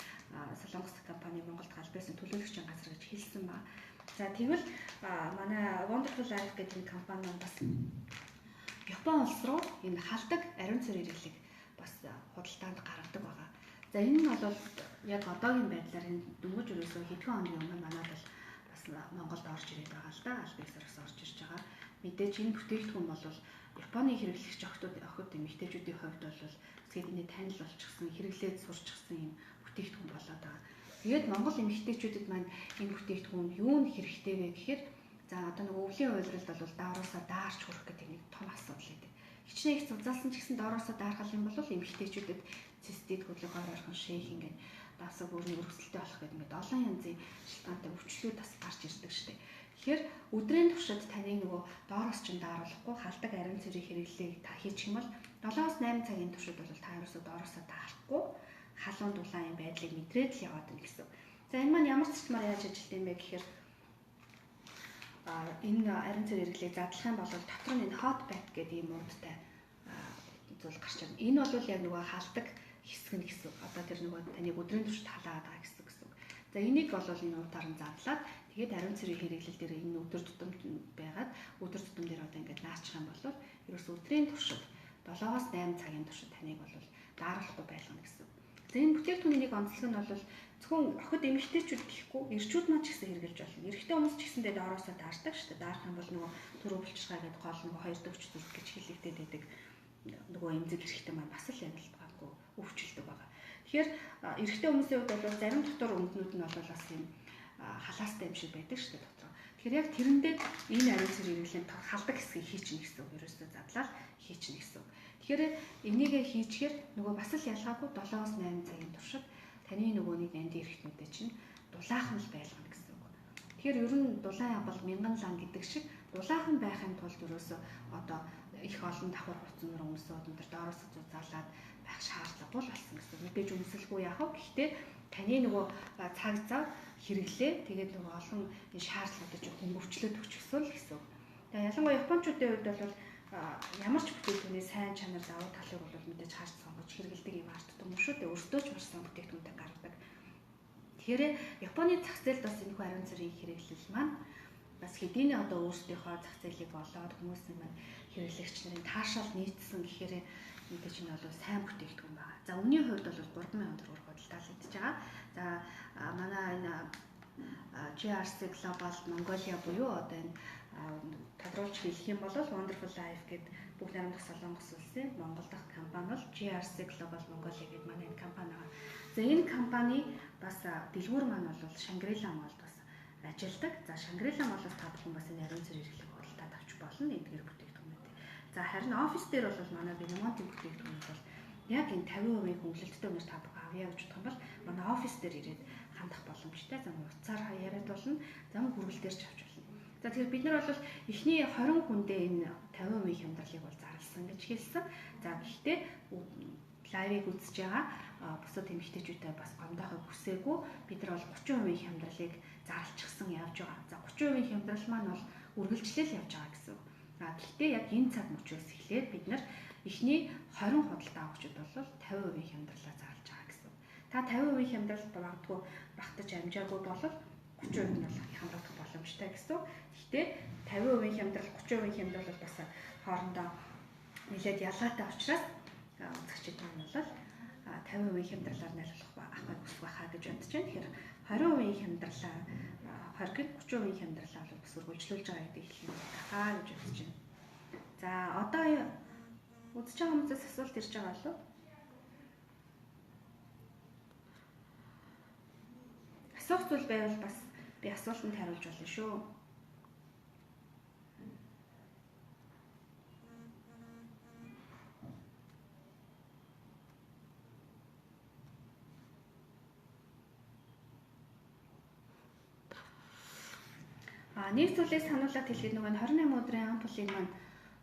S2: солонгос компани Монголд аль биесны төлөөлөгчийн газар гэж хэлсэн ба. За тэгвэл манай Wonderful Life гэдэг энэ компани маань бас Япон улс руу энэ халдаг ариун цэр хэрэглэг бас худалдаанд гаргадаг байгаа. За энэ нь бол яг одоогийн байдлаар энэ дөнгөж ерөөсөө хэдхэн хоногийн өмнө манад бол бас Монголд орж ирээд байгаа л да. Аль биесээр бас орж ирж байгаа. Мэдээж энэ бүтээгдэхүүн бол Японы хэрэглэгч охид эмэгтэйчүүдийн хувьд бол тэдний танил болчихсон, хэрэглээд сурчихсан юм бүтээгдэхүүн болоод байгаа. Тэгээд Монгол эмэгтэйчүүдэд маань энэ бүтээгдэхүүн юу нь хэрэгтэй вэ гэхээр за одоо нэг өвлийн уйлралд бол доороосоо даарч хүрэх гэдэг нэг том асуудал байдаг. Хичнээн их зузаалсан ч гэсэн доороосоо даархал юм бол эмэгтэйчүүдэд цистит хөдлөх гор орхон шээх ингээд даасаг өөрний өргөсөлтэй болох гэдэг ингээд олон янзын шалтгаантай өвчлүүд бас гарч ирдэг шүү дээ. Тэгэхээр өдрийн туршид таны нөгөө доороос ч дааруулахгүй халдаг ариун цэрийн хэрэглээг та хийчих юм бол 7-8 цагийн туршид бол та ерөөсөө доороосоо даарахгүй халуун дулаан юм байдлыг мэдрээд л яваад байна гэсэн. За энэ маань ямар системээр яаж ажилладаг юм бэ гэхээр энэ ариун цэр хэрэглээг задлах юм бол дотор нь энэ hot pack гэдэг ийм уудтай зүйл гарч ирнэ. Энэ бол яг нөгөө халдаг хэсэг нь гэсэн. Одоо тэр нөгөө таныг өдрийн туршид халаагаад байгаа гэсэн гэсэн. За энийг бол энэ уутаар нь задлаад тэгээд ариун цэрийн хэрэглэл дээр энэ өдөр тутамд байгаад өдөр тутам дээр одоо ингээд наачих юм бол ерөөс өдрийн туршид 7-8 цагийн туршид таныг бол дааруулахгүй байлгана гэсэн. За энэ бүтээгдэхүүний нэг онцлог нь бол зөвхөн охид эмэгтэйчүүд гэхгүй эрчүүд маань ч гэсэн хэрэглэж болно. Эрэгтэй хүмүүс ч гэсэндээ доороосоо даардаг шүү дээ. Даарах юм бол нөгөө түрүү булчирхай гэдэг гол нөгөө хоёр дэх зүрх гэж хэлэгдээд байдаг нөгөө эмзэг эрэгтэй маань бас л ялалт байгаа. өвчлөдөг байгаа. Тэгэхээр эрэгтэй хүмүүсийн хувьд бол зарим дотор өмднүүд нь бол бас юм халаастай юм шиг байдаг шүү дээ дотор. Тэгэхээр яг тэрэндээ энэ ариун цэвэр хэрэглэн халдаг хэсгийг хийчихнэ гэсэн үг. Ерөөсөө задлал хийчихнэ гэсэн үг. Тэгэхээр энийгээ хийчихээр нөгөө бас л ялгаагүй 7-8 цагийн туршид таны нөгөө нэг нандин эргэтнүүдээ чинь дулаахан л байлгана гэсэн үг. Тэгэхээр ер нь дулаан бол мянган лан гэдэг шиг дулаахан байхын тулд ерөөсөө одоо их олон давхар хувцснаар өмсөөд өндөр доороос зузаалаад байх шаардлагагүй л болсон гэсэн. Мэдээж өмсөлгүй яах вэ? Гэхдээ таны нөгөө цаг зав хэрэглээ тэгээд нөгөө олон энэ шаардлагуудыг чинь хөнгөвчлөөд өгчихсөн л гэсэн үг. Тэгээ ялангуяа японочдын хувьд бол ямар ч бүтээгдэхүүний сайн чанар давуу талыг бол мэдээж харж сонгож хэрэглэдэг юм арт түмэн шүү дээ. Өөртөө ч маш сайн бүтээгдэхүүнтэй гаргадаг. Тэгэхээр Японы зах зээлд бас энэхүү ариун цэврийн хэрэглэл маань бас хэдийнэ одоо өөрсдийнхөө зах зээлийг олоод хүмүүсийн маань хэрэглэгч нарын таашаал нийцсэн гэхээр мэдээж энэ бол сайн бүтээгдэхүүн байгаа. За үнийн хувьд бол 3000 төгрөгөөр худалдаалагдаж байгаа. За манай энэ GRC Global Mongolia буюу одоо энэ тодруулж хэлэх юм бол Wonderful Life гэдэг бүгд найрамдах Солонгос улсын Монгол дахь компани бол GRC Global Mongolia гэдэг манай энэ компани байгаа. За энэ компани бас дэлгүүр маань бол Shangri-La Mall-д бас ажилладаг. За Shangri-La Mall-аас та бүхэн бас энэ ариун цэвэр хэрэглэх худалдаад авч болно эдгээр бүтээгдэхүүнүүдийг. За харин офис дээр бол манай Benamont-ийн бүтээгдэхүүнүүд бол яг энэ 50% хөнгөлөлттэй өнөр та бүхэн авъя гэж бодох юм бол манай офис дээр ирээд хандах боломжтой. За утсаар яриад болно. За мөн хүргэл дээр ч авч болно. За тэгэхээр бид нар бол эхний 20 хүндээ энэ 50% хямдралыг бол зарласан гэж хэлсэн. За гэхдээ лайвыг үзэж байгаа бусад эмэгтэйчүүдэд бас гомдоохыг хүсээгүй. Бид нар бол 30% хямдралыг зарлчихсан явж байгаа. За 30% хямдрал маань бол үргэлжлэл явж байгаа гэсэн үг. А гэхдээ яг энэ цаг мөчөөс эхлээд бид нар эхний 20 худалдаа авагчид бол 50% хямдралаа зарлж байгаа гэсэн үг. Та 50% хямдрал магадгүй багтаж амжаагүй бол 30% нь бол хямрагдах боломжтой гэсэн үг. Гэхдээ 50% хямдрал 30% хямдрал бол бас хоорондоо нэлээд ялгаатай учраас үзэгчид маань бол 50% хямдралаар найлуулах авахыг хүсэх байхаа гэж бодож байна. Тэгэхээр 20% хямдралаа 20 гэн 30% хямдралаа бол бас үргэлжлүүлж байгаа гэдгийг хэлэх юм байна гэж бодож байна. За одоо үзэж байгаа хүмүүсээс асуулт ирж байгаа болов уу? Асуух зүйл байвал бас би асуултанд хариулж болно шүү. Нэг зүйлийг сануулаад хэлэхэд нөгөө 28 өдрийн ампулын маань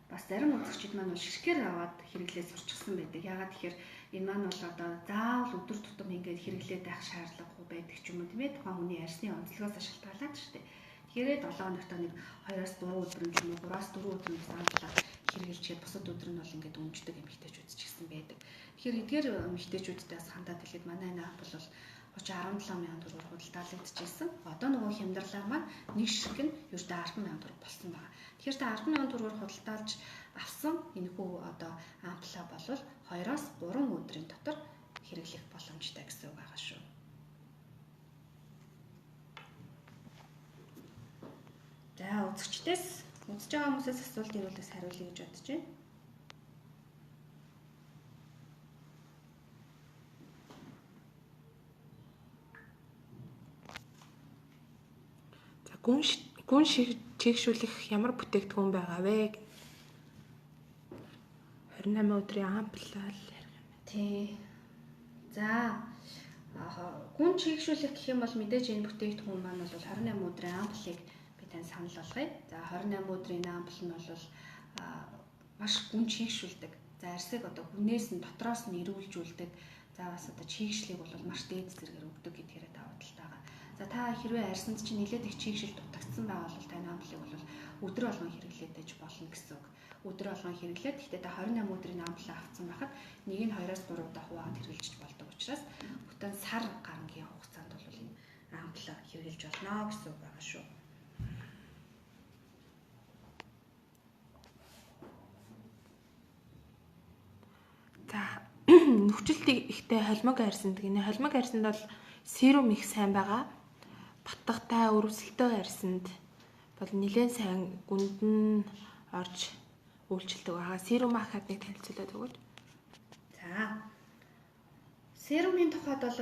S2: бас зарим үзэгчид маань бол ширхгээр аваад хэрэглээ сурчсан байдаг. Яагаад тэгэхээр энэ маань бол одоо заавал өдөр тутам ингээд хэрэглээд байх шаардлагагүй байдаг ч юм уу тийм ээ. Тухайн хүний арьсны онцлогоос шалтгаалаад шүү дээ. Тэгэхээр 7 хоногт нэг 2-оос 3 өдөр юм ч юм уу 3-аас 4 өдөр бас амплаа хэрэглэчихэд бусад өдөр нь бол ингээд өмждөг эмэгтэйчүүд ч гэсэн байдаг. Тэгэхээр эдгээр эмэгтэйчүүдтэй бас хандаад хэлэхэд манай энэ ампул бол 17 мянган төгрөгөөр худалдаалагдчихсэн. Одоо нөгөө хямдралаа маань нэг ширхэг нь ердөө 10 мянган төгрөг болсон байгаа. Тэгэхээр та 10 мянган төгрөгөөр худалдаалж авсан энэхүү одоо амплаа болвол 2-оос 3 өдрийн дотор хэрэглэх боломжтой гэсэн үг байгаа шүү. За үзэгчдээс үзэж байгаа хүмүүсээс асуулт ирвэл бас хариулъя гэж бодож байна.
S1: За гүн чийгшүүлэх ямар бүтээгдэхүүн байгаа вэ? 28 өдрийн амплаа л ярих юм байна.
S2: Тий. За гүн чийгшүүлэх гэх юм бол мэдээж энэ бүтээгдэхүүн маань бол 28 өдрийн амплыг би тань санал болгоё. За 28 өдрийн ампл нь бол маш гүн чийгшүүлдэг. За арьсыг одоо гүнээс нь дотроос нь эрүүлжүүлдэг. За бас одоо чийгшлийг бол маш дээд зэрэгээр өгдөг гэдгээрээ давуу талтай байгаа. За та хэрвээ арьсанд чинь нэлээд их чийгшил дутагдсан байгаа бол таны амплыг бол өдөр болгон хэрэглээд байж болно гэсэн үг. Өдөр болгон хэрэглээд гэхдээ та 28 өдрийн амплаа авсан байхад нэг нь 2-оос 3 удаа хуваагаад хэрэглэж болдог учраас бүтэн сар гарангийн хугацаанд бол энэ амплаа хэрэглэж болно гэсэн үг байгаа шүү.
S1: За нүхжилт ихтэй холимог арьсанд гинэ. Холимог арьсанд бол серум их сайн байгаа. Батгатай, өрөвсөлтөө арьсанд бол нэлээд сайн гүнд нь орж үйлчилдэг байгаа. Серум ахад нэг танилцуулаад өгөөч.
S2: За Серумын тухайд бол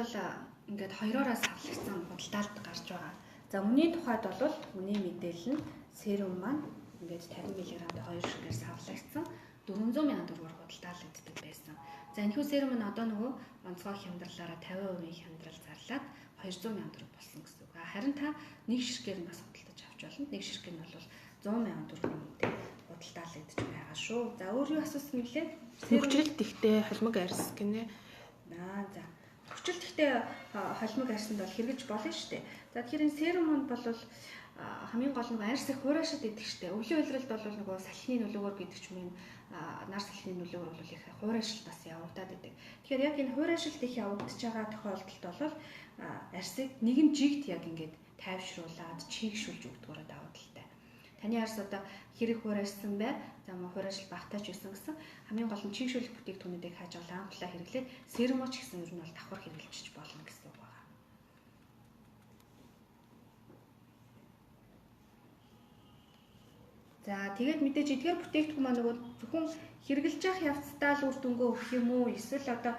S2: ингээд хоёроороо савлагдсан худалдаалд гарч байгаа. За үнийн тухайд бол үнийн мэдээлэл нь серум маань ингээд 50 мг-д 2 шигээр савлагдсан 400 мянган төгрөгөөр худалдаалагддаг байсан. За энэхүү серум нь одоо нөгөө онцгой хямдралаараа 50% хямдрал зарлаад 200 мянган төгрөг болсон гэсэн үг. Харин та нэг ширхгээр нь бас худалдаж авч болно. Нэг ширхэг нь бол 100 мянган төгрөгийн үнэтэй худалдаалагдаж байгаа шүү. За өөр юу асуусан гэлээ?
S1: Хөгжрөлт ихтэй холимог арьс гинэ.
S2: Аа за. Хүчил ихтэй холимог арьсанд бол хэрэгж болно шүү дээ. За тэгэхээр энэ серумунд бол хамгийн гол нь арьс их хураашид идэх шүү дээ. Өвлийн улиралд бол нөгөө салхины нөлөөгөөр гэдэг ч юм уу нар салхины нөлөөгөөр бол их хураашилт бас явагдаад идэг. Тэгэхээр яг энэ хураашилт их явагдаж байгаа тохиолдолд бол арьсыг нэгэн жигт яг ингээд тайвшруулад чийгшүүлж өгдөгөөрөө давуу талтай. Таны арьс одоо хэрэг хураашсан бай. За мөн хураашил багтаач байсан гэсэн хамгийн гол нь чийгшүүлэх бүтээгдэхүүнүүдийг хааж байгаа ламплаа хэрэглээд серумоч гэсэн ер нь бол давхар хэрэглэж болно гэсэн үг байна. За тэгээд мэдээж эдгээр бүтээгдэхүүн маань нөгөө зөвхөн хэрэглэж явах явцдаа л үр дүнгээ өгөх юм уу? Эсвэл одоо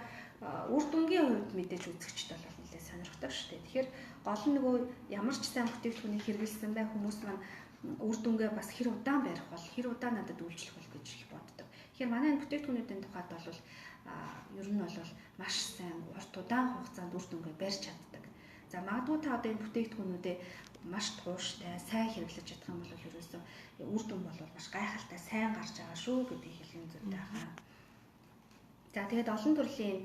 S2: үр дүнгийн хувьд мэдээж үзэгчд бол нэлээд сонирхдаг шүү дээ. Тэгэхээр гол нь нөгөө ямар ч сайн бүтээгдэхүүнийг хэрэглэсэн бай хүмүүс маань үр дүнгээ бас хэр удаан барих бол хэр удаан надад үйлчлэх бол гэж их боддог. Тэгэхээр манай энэ бүтээгдэхүүнүүдийн тухайд бол ер нь бол маш сайн урт удаан хугацаанд үр дүнгээ барьж чаддаг. За магадгүй та одоо энэ бүтээгдэхүүнүүдээ маш тууштай, сайн хэрэглэж чадах юм бол ерөөсөө үр дүн бол маш гайхалтай сайн гарч байгаа шүү гэдгийг хэлэх зүйтэй байна. За тэгээд олон төрлийн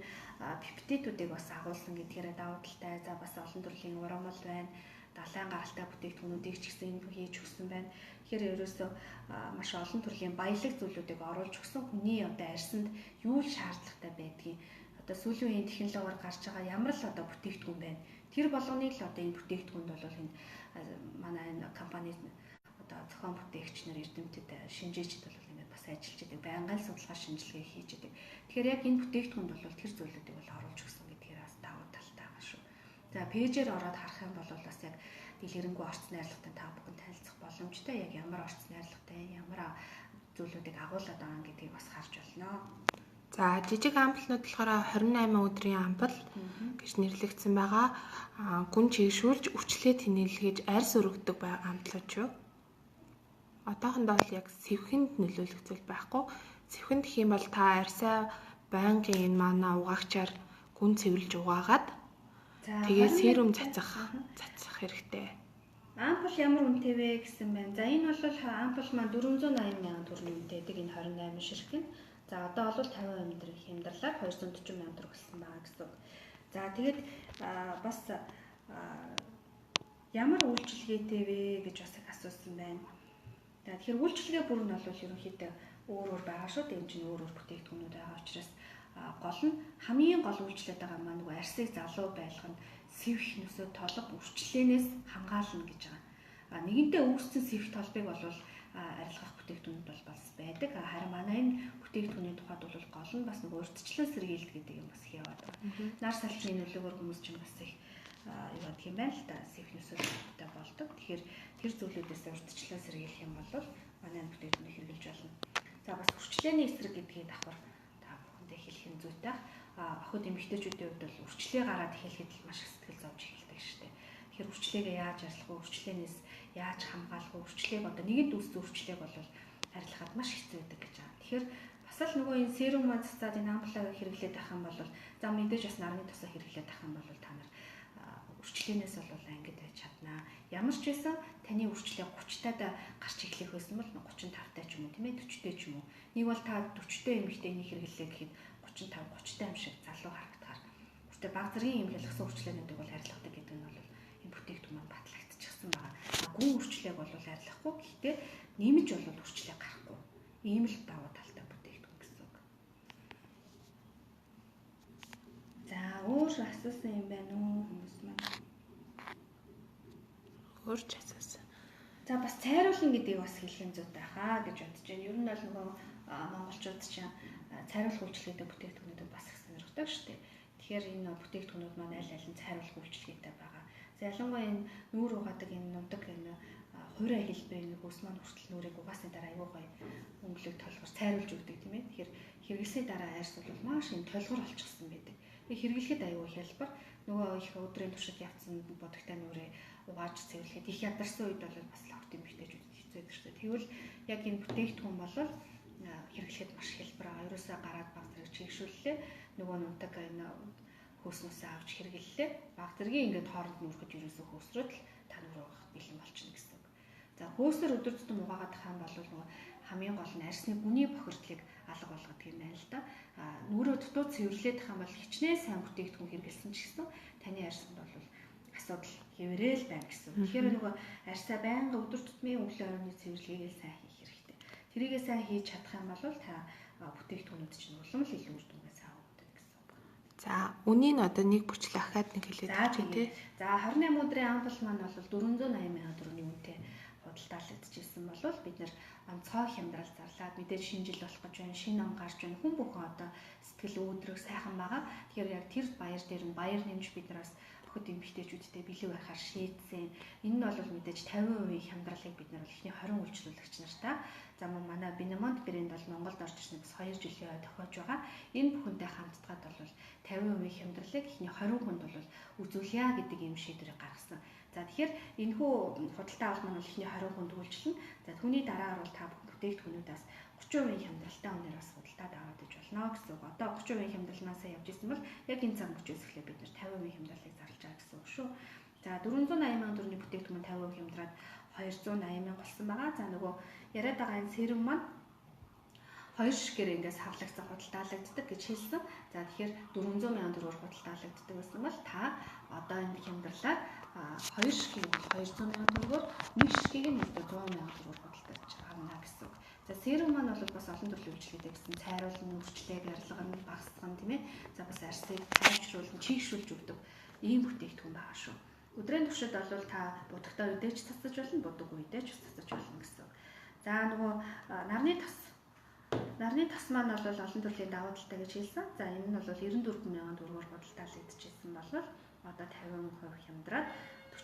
S2: пептидүүдийг бас агуулсан гэдгээрээ давуу талтай. За бас олон төрлийн урамл байна. Далайн гаралтай бүтээгдэхүүнүүдийг ч гэсэн энэ хийж өгсөн байна. Тэгэхээр ерөөсөө маш олон төрлийн баялаг зүйлүүдийг оруулж өгсөн хүний одоо арьсанд юу л шаардлагатай байдгийг одоо сүүлийн үеийн технологиор гарч байгаа ямар л одоо бүтээгдэхүүн байна. Тэр болгоныг л одоо энэ бүтээгдэхүүнд бол энэ манай энэ компани одоо зохион бүтээгч нар эрдэмтэд шинжээчд бол ингээд бас ажиллаж идэг. Байнгын судалгаа шинжилгээ хийж идэг. Тэгэхээр яг энэ бүтээгдэхүүнд бол тэр зүйлүүдийг бол оруулж өгсөн гэдгээр бас давуу талтай байгаа шүү. За пэйжээр ороод харах юм бол бас яг дэлгэрэнгүй орц найрлагатай та бүхэн танилцах боломжтой. Яг ямар орц найрлагатай, ямар зүйлүүдийг агуулад байгаа гэдгийг бас харж болно.
S1: За жижиг амплнууд болохоор 28 өдрийн ампл гэж нэрлэгдсэн байгаа. Гүн чийгшүүлж өвчлээ тэнэлгэж арьс өргөдөг амтлууд юу. Одоохондоо бол яг сэвхэнд нөлөөлөх зүйл байхгүй. Сэвхэнд гэх юм бол та арьсаа байнгын энэ манай угаагчаар гүн цэвэрлж угаагаад тэгээ серум цацах хэрэгтэй.
S2: Ампул ямар үнэтэй вэ гэсэн байна. За энэ бол ампул маань 480 мянган төгрөгийн үнэтэй гэдэг энэ 28 ширхэг нь. За одоо бол 50% хямдралаар 240 мянган төгрөг болсон байгаа гэсэн үг. За тэгээд бас ямар үйлчилгээтэй вэ гэж бас их асуусан байна. За тэгэхээр үйлчилгээ бүр нь бол ерөнхийдөө өөр өөр байгаа шүү дээ. Энэ чинь өөр өөр бүтээгдэхүүнүүд байгаа учраас гол нь хамгийн гол үйлчлээд байгаа маань нөгөө арьсыг залуу байлгах нь сэвх нөсөө толб үрчлээнээс хамгаална гэж байгаа. Нэгэнтээ үүссэн сэвх толбыг бол арилгах бүтээгдэхүүнүүд бол бас байдаг. Харин манай энэ бүтээгдэхүүний тухайд бол гол нь бас нөгөө урьдчилан сэргийлт гэдэг юм бас их яваад байгаа. Нар салхины нөлөөгөөр хүмүүс чинь бас их юу гэдэг юм байна л да. Сэвх нөсөлттэй болдог. Тэгэхээр тэр зүйлүүдээс урьдчилан сэргийлэх юм бол манай энэ бүтээгдэхүүнийг хэрэглэж болно. За бас үрчлээний эсрэг гэдгийг давхар та бүхэндээ хэлэх нь зүйтэй. Охид эмэгтэйчүүдийн хувьд бол үрчлээ гараад эхлэхэд л маш их сэтгэл зовж эхэлдэг шүү дээ. Тэгэхээр үрчлээгээ яаж арилгах вэ? Үрчлээнээс яаж хамгаалах вэ? Үрчлээг одоо нэгэнт үүссэн үрчлээг бол арилгахад маш хэцүү байдаг гэж байгаа. Тэгэхээр бас л нөгөө энэ серум маань цацаад энэ амплаа хэрэглээд байх юм бол за мэдээж бас нарны тосоо хэрэглээд байх юм бол та нар үрчлээнээс бол ангид байж чаднаа. Ямар ч байсан таны үрчлээ 30 таад гарч эхлэх байсан бол 35 таа ч юм уу тийм ээ 40 таа ч юм уу. Нэг бол та 40 таа эмэгтэйний хэрэглээ гэхэд 35 30 таа юм шиг залуу харагдахаар. Хүртээ баг зэргийн юм ялгсан үрчлээнүүдийг бол арилгадаг гэдэг нь бол энэ бүтээгдэхүүн маань батлагдчихсан байгаа. Гүн үрчлээг бол арилгахгүй. Гэхдээ нэмж бол үрчлээ гарахгүй. Ийм л давуу талтай бүтээгдэхүүн гэсэн үг. За өөр асуусан юм байна уу хүмүүс маань?
S1: Өөр ч асуусан.
S2: За бас цайруулан гэдгийг бас хэлэх юм зүйтэй хаа гэж бодож байна. Ер нь бол нөгөө монголчууд чинь цайруулах үйлчилгээтэй бүтээгдэхүүнүүдийг бас их сонирхдаг шүү дээ. Тэгэхээр энэ бүтээгдэхүүнүүд маань аль аль нь цайруулах үйлчилгээтэй байгаа. За ялангуяа энэ нүүр угаадаг энэ нудаг энэ хуурай хэлбэр энэ хөөс маань хүртэл нүрийг угаасны дараа аюу гоё өнгөлөг толгор цайруулж өгдөг тийм ээ. Тэгэхээр хэрэглэсний дараа арьс бол маш юм толгор олчихсон байдаг. Тэг хэрэглэхэд аюу хялбар. Нөгөө их өдрийн туршид явцсан будагтай нүрээ угааж цэвэрлэхэд их ядарсан үед бол бас л огт эмэгтэйчүүдэд хэцүү байдаг шүү дээ. Тэгвэл яг энэ бүтээгдэхүүн бол хэрэглэхэд маш хялбар байгаа. Ерөөсөө гараад баг зэрэг чигшүүллээ. Нөгөө нунтаг энэ хөөснөөсөө авч хэрэглэлээ. Баг зэргийн ингээд хооронд нүрхэд ерөөсөө хөөсрөөд л та нүрээ угаах бэлэн болчихно гэсэн үг. За хөөсөр өдөр тутам угаагаад ах юм бол нөгөө хамгийн гол нь арьсны гүний бохирдлыг алга болгодог юм байна л да. Нүрээ дутуу цэвэрлээд ах юм бол хичнээн сайн бүтээгдэхүүн хэрэглэсэн ч гэсэн таны арьсанд бол асуудал хэврээл байна гэсэн. Тэгэхээр нөгөө арьсаа байнга өдөр тутмын өглөө оройн цэвэрлэгээ сайн хийх хэрэгтэй. Тэрийгээ сайн хийж чадах юм бол та бүтээгдэхүүнүүд чинь улам л илүү үр дүнгээ сайн өгдөг гэсэн үг.
S1: За, үнийг одоо нэг бүчлээ ахаад нэг хэлээд авчих тий.
S2: За, 28 өдрийн ампул маань бол 480 мянган төгрөгийн үнэтэй худалдаалагдчихсан бол бид нэр онцгой хямдрал зарлаад мэдээж шинэ жил болох гэж байна, шинэ он гарч байна. Хүн бүхэн одоо сэтгэл өөдрөг сайхан байгаа. Тэгэхээр яг тэр баяр дээр нь баяр нэмж бид нар бас охид эмэгтэйчүүдтэй бэлэг барихаар шийдсэн. Энэ нь бол мэдээж 50% хямдралыг бид нар эхний 20 үйлчлүүлэгч нартай. За мөн манай Бинемонт брэнд бол Монголд орж ирсэн бас 2 жилийн тохиож байгаа. Энэ бүхэнтэй хамтдаад бол 50% хямдралыг эхний 20 хүнд бол үзүүлье гэдэг ийм шийдвэрийг гаргасан. За тэгэхээр энэхүү худалдаа авалт маань бол эхний 20 хүнд үйлчилнэ. За түүний дараагаар бол та бүхэн бүтээгдэхүүнүүдээс 30% хямдралтай үнээр бас худалдаад аваад иж болно гэсэн үг. Одоо 30% хямдрал маань сайн явж исэн бол яг энэ цаг мөчөөс эхлээд бид нэр 50% хямдралыг зарлж байгаа гэсэн үг шүү. За 480 мянган төгрөгийн бүтээгдэхүүн 50% хямдраад 280 мянга болсон байгаа. За нөгөө яриад байгаа энэ сэрэм маань хоёр шигээр ингээс хавлагдсан худалдаалагддаг гэж хэлсэн. За тэгэхээр 400 мянган төгрөгөөр худалдаалагддаг байсан бол та одоо энэ хямдралаар хоёр шигийг бол 200 мянган төгрөгөөр, нэг шигийг нь одоо 100 мянган төгрөгөөр худалдаж авна гэсэн үг. За серум маань бол бас олон төрлийн үйлчлэгээ гэсэн. Цайруулна, үрчлээг арилгана, багасгана тийм ээ. За бас арьсыг тайвшруулна, чийгшүүлж өгдөг ийм бүтээгдэхүүн байгаа шүү. Өдрийн туршид бол та будагтай үедээ ч цацаж болно, будаг үедээ ч цацаж болно гэсэн. За нөгөө нарны тос. Нарны тос маань бол олон төрлийн давуу талтай гэж хэлсэн. За энэ нь бол 94 мянган төгрөгөөр худалдаалагдчихсан бол одоо 50% хямдраад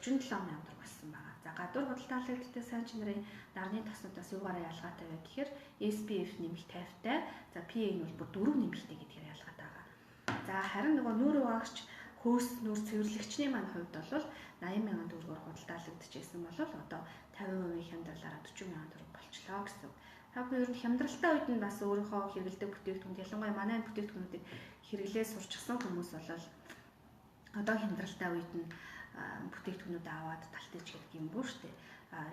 S2: 47 мянган төгрөг болсон байгаа. За гадуур худалдаалагддаг сайн чанарын нарны тоснуудаас юугаараа ялгаатай вэ гэхээр SPF нэмэх 50-тай, за PA нь бол бүр 4 нэмэхтэй гэдгээр ялгаатай байгаа. За харин нөгөө нүүр угаагч хөөс нүүр цэвэрлэгчний маань хувьд бол 80 мянган төгрөгөөр худалдаалагдчихсан бол одоо 50% хямдралаараа 40 мянган төгрөг болчлоо гэсэн. Та бүхэн ер нь хямдралтай үед нь бас өөрийнхөө хэрэглэдэг бүтээгдэхүүнд, ялангуяа манай бүтээгдэхүүнүүдийг хэрэглээ сурчсан хүмүүс бол одоо хямдралтай үед нь бүтээгдэхүүнүүд аваад талтайч гэдэг юм бүү шүү дээ.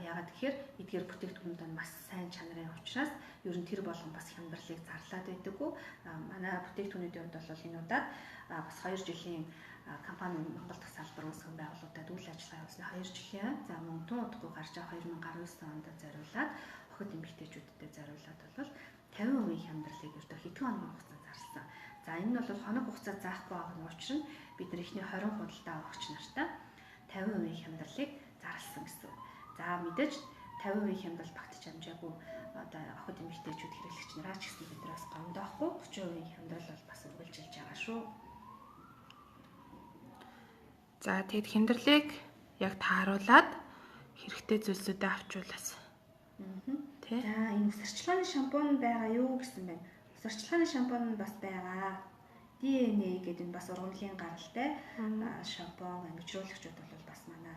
S2: Яагаад гэхээр эдгээр бүтээгдэхүүнүүд нь маш сайн чанарын учраас ер нь тэр болгон бас хямдралыг зарлаад байдаггүй. Манай бүтээгдэхүүнүүдийн хувьд бол энэ удаад бас 2 жилийн компани Монгол дахь салбар үүсгэн байгуулагдаад үйл ажиллагаа явуулсны 2 жилийн за мөн тун удахгүй гарч байгаа 2019 онд зориулаад охид эмэгтэйчүүдтэй зориулаад бол 50% хямдралыг ердөө хэдхэн хоногийн хугацаанд зарласан. За энэ нь бол хоног хугацаа заахгүй байгаа нь учир нь бид нар эхний 20 худалдаа авагч нартай 50% хямдралыг зарласан гэсэн. За мэдээж 50% хямдрал багтаж амжаагүй одоо охид эмэгтэйчүүд хэрэглэгч нараа ч гэсэн бид нар бас гомдоохгүй 30% хямдрал бол бас үргэлжилж байгаа шүү.
S1: За тэгэд хямдралыг яг тааруулаад хэрэгтэй зүйлсүүдээ авчуулаас.
S2: Тэ. За энэ ус арчилгааны шампунь байгаа юу гэсэн байна. Ус арчилгааны шампунь нь бас байгаа. DNA гэдэг нь бас ургамлын гаралтай шампунь ангижруулагчуд бол бас манай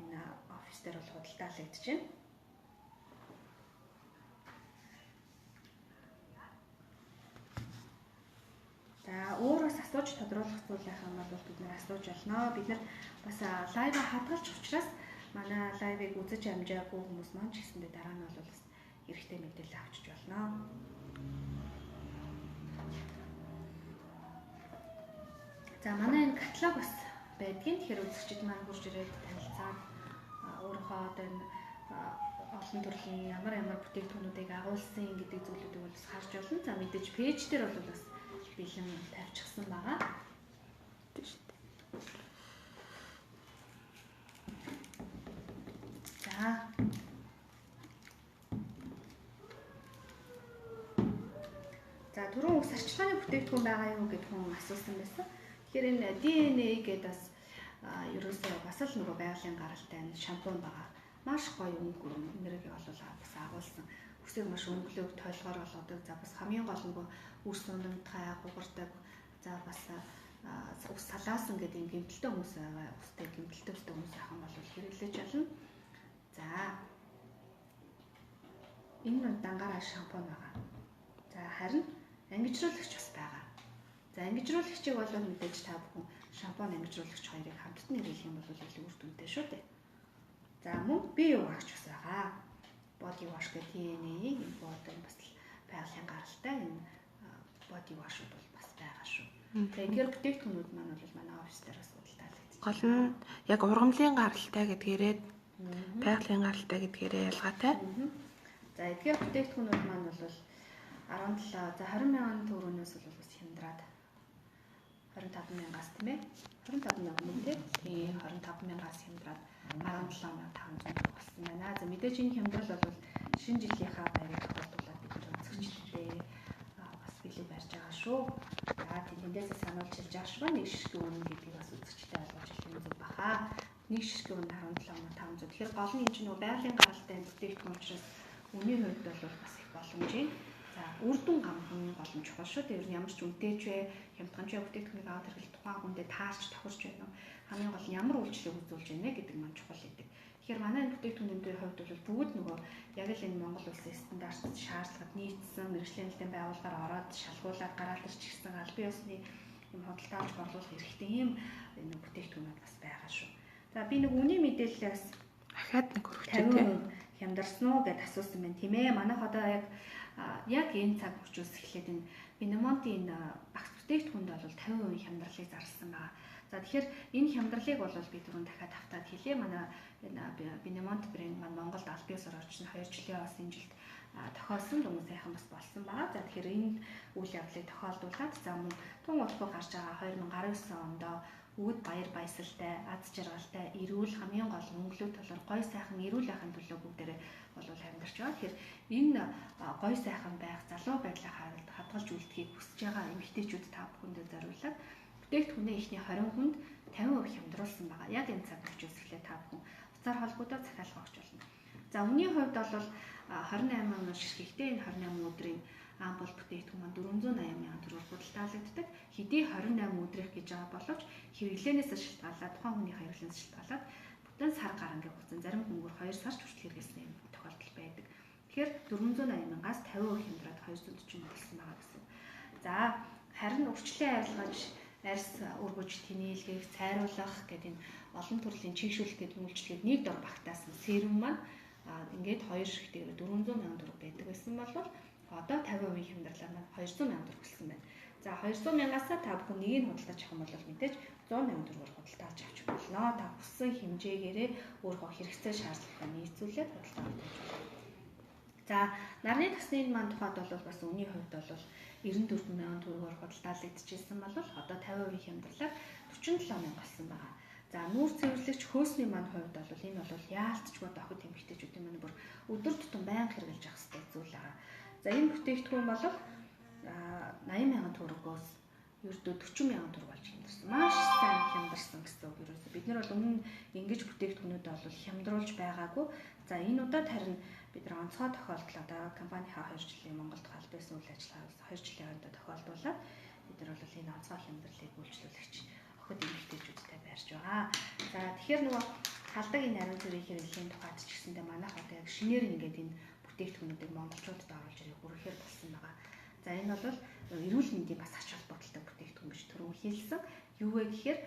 S2: энэ офис дээр бол худалдаалагдаж байна. За өөр бас асууж тодруулах зүйл байх юм бол бид нэр асууж болно. Бид нар бас лайваа хадгалж учраас манай лайвыг үзэж амжаагүй хүмүүс маань ч гэсэндээ дараа нь бол бас хэрэгтэй мэдээлэл авчиж болно. За манай энэ каталог бас байдгийн. Тэгэхээр үзэгчид маань хурж ирээд танилцаад өөрийнхөө одоо энэ олон төрлийн ямар ямар бүтээгдэхүүнүүдийг агуулсан гэдэг зүйлүүдийг бол бас харж болно. За мэдээж пэйж дээр бол бас бэлэн тавьчихсан байгаа.
S1: Тийм шүү дээ.
S2: За. За түрүүн ус арчилгааны бүтээгдэхүүн байгаа юу гэдг хүн асуусан байсан. Тэгэхээр энэ DNA гэдэг бас ерөөсөө бас л нөгөө байгалийн гаралтай энэ шампунь байгаа. Маш гоё өнгө нэрийг бол бас агуулсан. Үсийг маш өнгөлөг тойлгоор болгодог. За бас хамгийн гол нөгөө үс унамтгай хугардаг. За бас ус салаасан гэдэг юм гэмтэлтэй хүмүүс байгаа. Устай гэмтэлтэй устай хүмүүс байх юм бол хэрэглэж болно. За энэ нь дангаараа шампунь байгаа. За харин ангижруулагч бас байгаа. За ангижруулагчийг бол мэдээж та бүхэн шампунь ангижруулагч хоёрыг хамтд нь хэрэглэх юм бол илүү үр дүнтэй шүү дээ. За мөн бие угаагч бас байгаа. Body wash гэх DNA-ийн энэ body бас байгалийн гаралтай энэ body wash-ууд бол бас байгаа шүү. Тэгээ эдгээр бүтээгдэхүүнүүд маань бол манай офис дээр бас худалдаалагдчих.
S1: Гол нь яг ургамлын гаралтай гэдгээрээ байгалийн гаралтай гэдгээрээ ялгаатай.
S2: За эдгээр бүтээгдэхүүнүүд маань бол 17 за 20 мянган төгрөгнөөс бол бас хямдраад 25 мянгаас тийм ээ 25 мянган мөн тийм 25 мянгаас хямдраад 17,500 төгрөг болсон байна. За мэдээж энэ хямдрал бол шинэ жилийнхаа баярыг тохиолдуулаад бид нар үзэгчдээ бас бэлэг барьж байгаа шүү. За тэндээс сануулж хэлж байгаа шүү. Нэг ширхэг үнэ гэдгийг бас үзэгчдээ ойлгож хэлэх юм зөв баха. Нэг ширхэг үнэ 17,500. Тэгэхээр гол нь энэ чинь нөгөө байгалийн гаралтай бүтээгдэхүүн учраас үнийн хувьд бол бас их боломжийн. За үр дүн хамгийн гол нь чухал шүү. Тэр нь ямар ч үнэтэй ч вэ, хямдхан ч вэ бүтээгдэхүүнийг аваад хэрэглэх тухайн хүндээ таарч тохирч байна уу? Хамгийн гол нь ямар үйлчлэг үзүүлж байна гэдэг маань чухал гэдэг. Тэгэхээр манай энэ бүтээгдэхүүнүүдийн хувьд бол бүгд нөгөө яг л энэ Монгол улсын стандарт шаардлагад нийцсэн мэргэжлийн нээлтийн байгууллагаар ороод шалгуулад гараад ирч гисэн албан ёсны юм худалдаа авч борлуулах эрхтэй ийм энэ бүтээгдэхүүнүүд бас байгаа шүү. За би нэг үнийн мэдээллээс
S1: дахиад нэг өргөчтэй тийм
S2: хямдарсан уу гэд асуусан байна тийм ээ. Манайх одоо яг энэ цаг мөчөөс эхлээд энэ Бенемонтын энэ багц бүтээгдэхүүнд бол 50% хямдралыг зарласан байгаа. За тэгэхээр энэ хямдралыг бол би түрүүн дахиад тавтаад хэлье. Манай энэ Бенемонт брэнд маань Монголд аль биесээр орж 2 жилийн бас энэ жилд тохиолсон дүнг сайхан бас болсон байгаа. За тэгэхээр энэ үйл явдлыг тохиолдуулаад за мөн тун удахгүй гарч байгаа 2019 онд үүд баяр баясгалтай, аз жаргалтай, эрүүл хамгийн гол мөнгөлөг талаар гой сайхан эрүүл байхын төлөө бүгдээрээ бол амьдарч байгаа. Тэгэхээр энэ гой сайхан байх, залуу байдлаа хадгалж үлдэхийг хүсэж байгаа эмэгтэйчүүд та бүхэндээ зориулаад бүтээгдэхүүнээ эхний 20 хүнд 50% хямдруулсан байгаа. Яг энэ цаг мөчөөс эхлээд та бүхэн утсаар холбогдоод захиалга өгч болно. За үнийн хувьд бол 28 өнөр ширхэгтэй энэ 28 өдрийн ампул бүтээгдэхүүн маань 480 мянган төгрөгөөр худалдаалагддаг. Хэдий 28 өдрийнх гэж байгаа боловч хэрэглээнээс шалтгаалаад тухайн хүний хэрэглээнээс шалтгаалаад бүтэн сар гарангийн хугацаанд зарим хүмүүр 2 сар ч хүртэл хэрэглэсэн юм тохиолдол байдаг. Тэгэхээр 480 мянгаас 50% хямдраад 240 болсон байгаа гэсэн. За харин үрчлэн арилгаж арьс өргөж тэнээлгэх, цайруулах гэдэг энэ олон төрлийн чийгшүүлэх гэдэг үйлчлэгийг нэг дор багтаасан серум маань ингээд хоёр ширхтээр 400 мянган төгрөг байдаг байсан бол одоо 50% хямдралаар маань 200 мянган төгрөг болсон байна. За 200 мянгаас та бүхэн нэгийг худалдаж авах юм бол мэдээж 100 мянган төгрөгөөр худалдаж авч болно. Та хүссэн хэмжээгээрээ өөрийнхөө хэрэгцээ шаардлагатай нийцүүлээд худалдаа авч болно. За нарны тасны маань тухайд бол бас үнийн хувьд бол 94 мянган төгрөгөөр худалдаалагдчихсан бол одоо 50% хямдралаар 47 мянга болсон байгаа. За нүүр цэвэрлэгч хөөсний маань хувьд бол энэ бол яалтчгүй охид эмэгтэйчүүдийн маань бүр өдөр тутам байнга хэрэглэж явах хэрэгтэй зүйл байгаа. За энэ бүтээгдэхүүн бол 80 мянган төгрөгөөс ердөө 40 мянган төгрөг болж хямдарсан. Маш сайн хямдарсан гэсэн үг ерөөсөө. Бид нар бол өмнө ингэж бүтээгдэхүүнүүдээ бол хямдруулж байгаагүй. За энэ удаад харин бид нар онцгой тохиолдол одоо компанийнхаа 2 жилийн Монголд аль биесны үйл ажиллагаа 2 жилийн хооронд тохиолдуулаад бид нар бол энэ онцгой хямдралыг үйлчлүүлэгч охид эмэгтэйчүүдтэй байрч байгаа. За тэгэхээр нөгөө халдаг энэ ариун цэврийн хэрэглэлийн тухайд ч гэсэндээ манайх одоо яг шинээр ингээд энэ бүтээгдэхүүнүүдийг монголчуудад оруулж ирэх хүргэхээр болсон байгаа. За энэ бол эрүүл мэндийн бас ач холбогдолтой бүтээгдэхүүн гэж түрүүн хэлсэн. Юу вэ гэхээр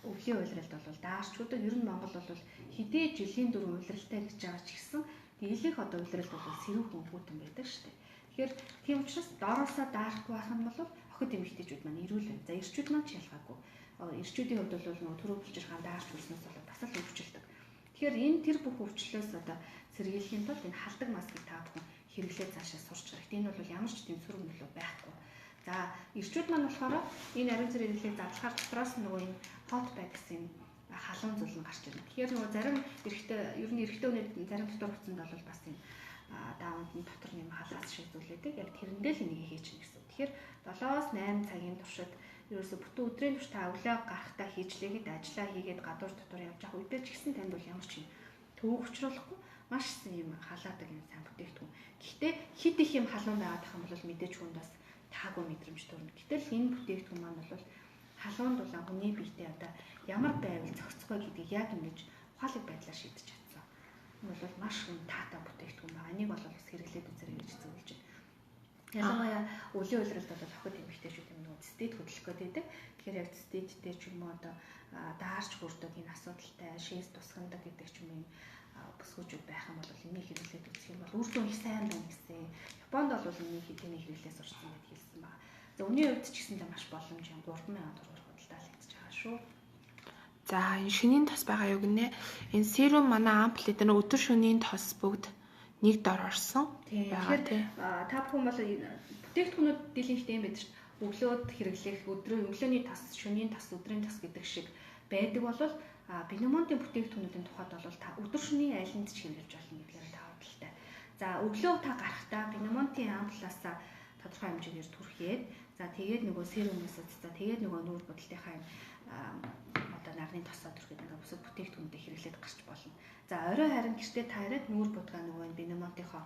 S2: өвлийн улиралд бол даарчгуудад ер нь Монгол бол хэдий жилийн дөрвөн улиралтай гэж байгаа ч гэсэн дийлэнх одоо улиралд бол сэрүүхэн хүүтэн байдаг шүү дээ. Тэгэхээр тийм учраас доороосоо даарахгүй байх нь бол охид эмэгтэйчүүд маань эрүүл байна. За эрчүүд маань ч ялгаагүй. Эрчүүдийн хувьд бол нөгөө түрүү булчирхаан даарч хүрснээс болоод бас л өвчлөлдөг. Тэгэхээр энэ тэр бүх өвчлөлөөс одоо сэргийлэхийн тулд энэ халдаг маскыг та бүхэн хэрэглээ цаашаа сурч хэрэгтэй. Энэ бол ямар ч тийм сөрөг нөлөө байхгүй. За эрчүүд маань болохоор энэ ариун цэвэр хэрэглээг задлахаар дотроос нөгөө энэ hot bag гэсэн юм халуун зүйл нь гарч ирнэ. Тэгэхээр нөгөө зарим эрэгтэй ер нь эрэгтэй хүний зарим дотор хувцсанд бол бас юм даавнд нь дотор юм халаас шиг зүйл байдаг. Яг тэрэндээ л энийг хийчихнэ гэсэн. Тэгэхээр 7-8 цагийн туршид ерөөсө бүтэн өдрийн турш та өглөө гарахтаа хийжлээгээд ажиллаа хийгээд гадуур дотор явж явах үедээ ч гэсэн танд бол ямар ч юм төвөг учруулахгүй маш юм халаадаг юм сайн бүтээгдэхүүн. Гэхдээ хит их юм халуун байгаад тах юм бол мэдээж хүнд бас таагүй мэдрэмж төрнө. Гэтэл энэ бүтээгдэхүүн маань бол халуун дулаан хүний биетэй одоо ямар байвал зохицох вэ гэдгийг яг ингэж ухаалаг байдлаар шийдэж чадсан. Энэ бол маш таатай бүтээгдэхүүн байгаа. Энийг бол бас хэрэглээд үзээрэй гэж зөвлөж байна. Ялангуяа өвлийн улиралд бол охид эмэгтэйчүүд юм нөгөө цэцэд хөдлөх гээд байдаг. Тэгэхээр яг цэцэдтэй ч юм уу одоо даарч хүрдэг энэ асуудалтай шээс тусгандаг гэдэг ч юм уу бүсгүүчүүд байх юм бол энийг хэрэглээд үзэх юм бол үр дүн их сайн байна гэсэн. Японд бол энийг хэдийн хэрэглээ сурсан гэдээ хэлсэн байна. За үнийн хувьд ч гэсэндээ маш боломж юм 3000 төгрөгөөр худалдаалагдаж байгаа шүү.
S1: За энэ шөнийн тос байгаа юу гинэ? Энэ серум манай ампл эдгээр өдөр шөнийн тос бүгд нэг дор орсон.
S2: Тэгэхээр та бүхэн бол бүтээгдэхүүнүүд дийлэнхтэй юм байдаг шүү. Өглөөд хэрэглэх, өдрөө өглөөний тос, шөнийн тос, өдрийн тос гэдэг шиг байдаг бол Бенемонтын бүтээгдэхүүнүүдийн тухайд бол та өдөр шөнийн айланд ч хэрэглэж болно гэдгээр та худалтай. За өглөө та гарахдаа Бенемонтын амплаасаа тодорхой хэмжээгээр түрхээд за тэгээд нөгөө серумээс за тэгээд нөгөө нүүр будалтынхаа одоо нарны тосоо түрхэд ингээ бусад бүтээгдэхүүнтэй хэрэглээд гарч болно. За орой харин гэртээ та ирээд нүүр будгаа нөгөө энэ Бенемонтынхоо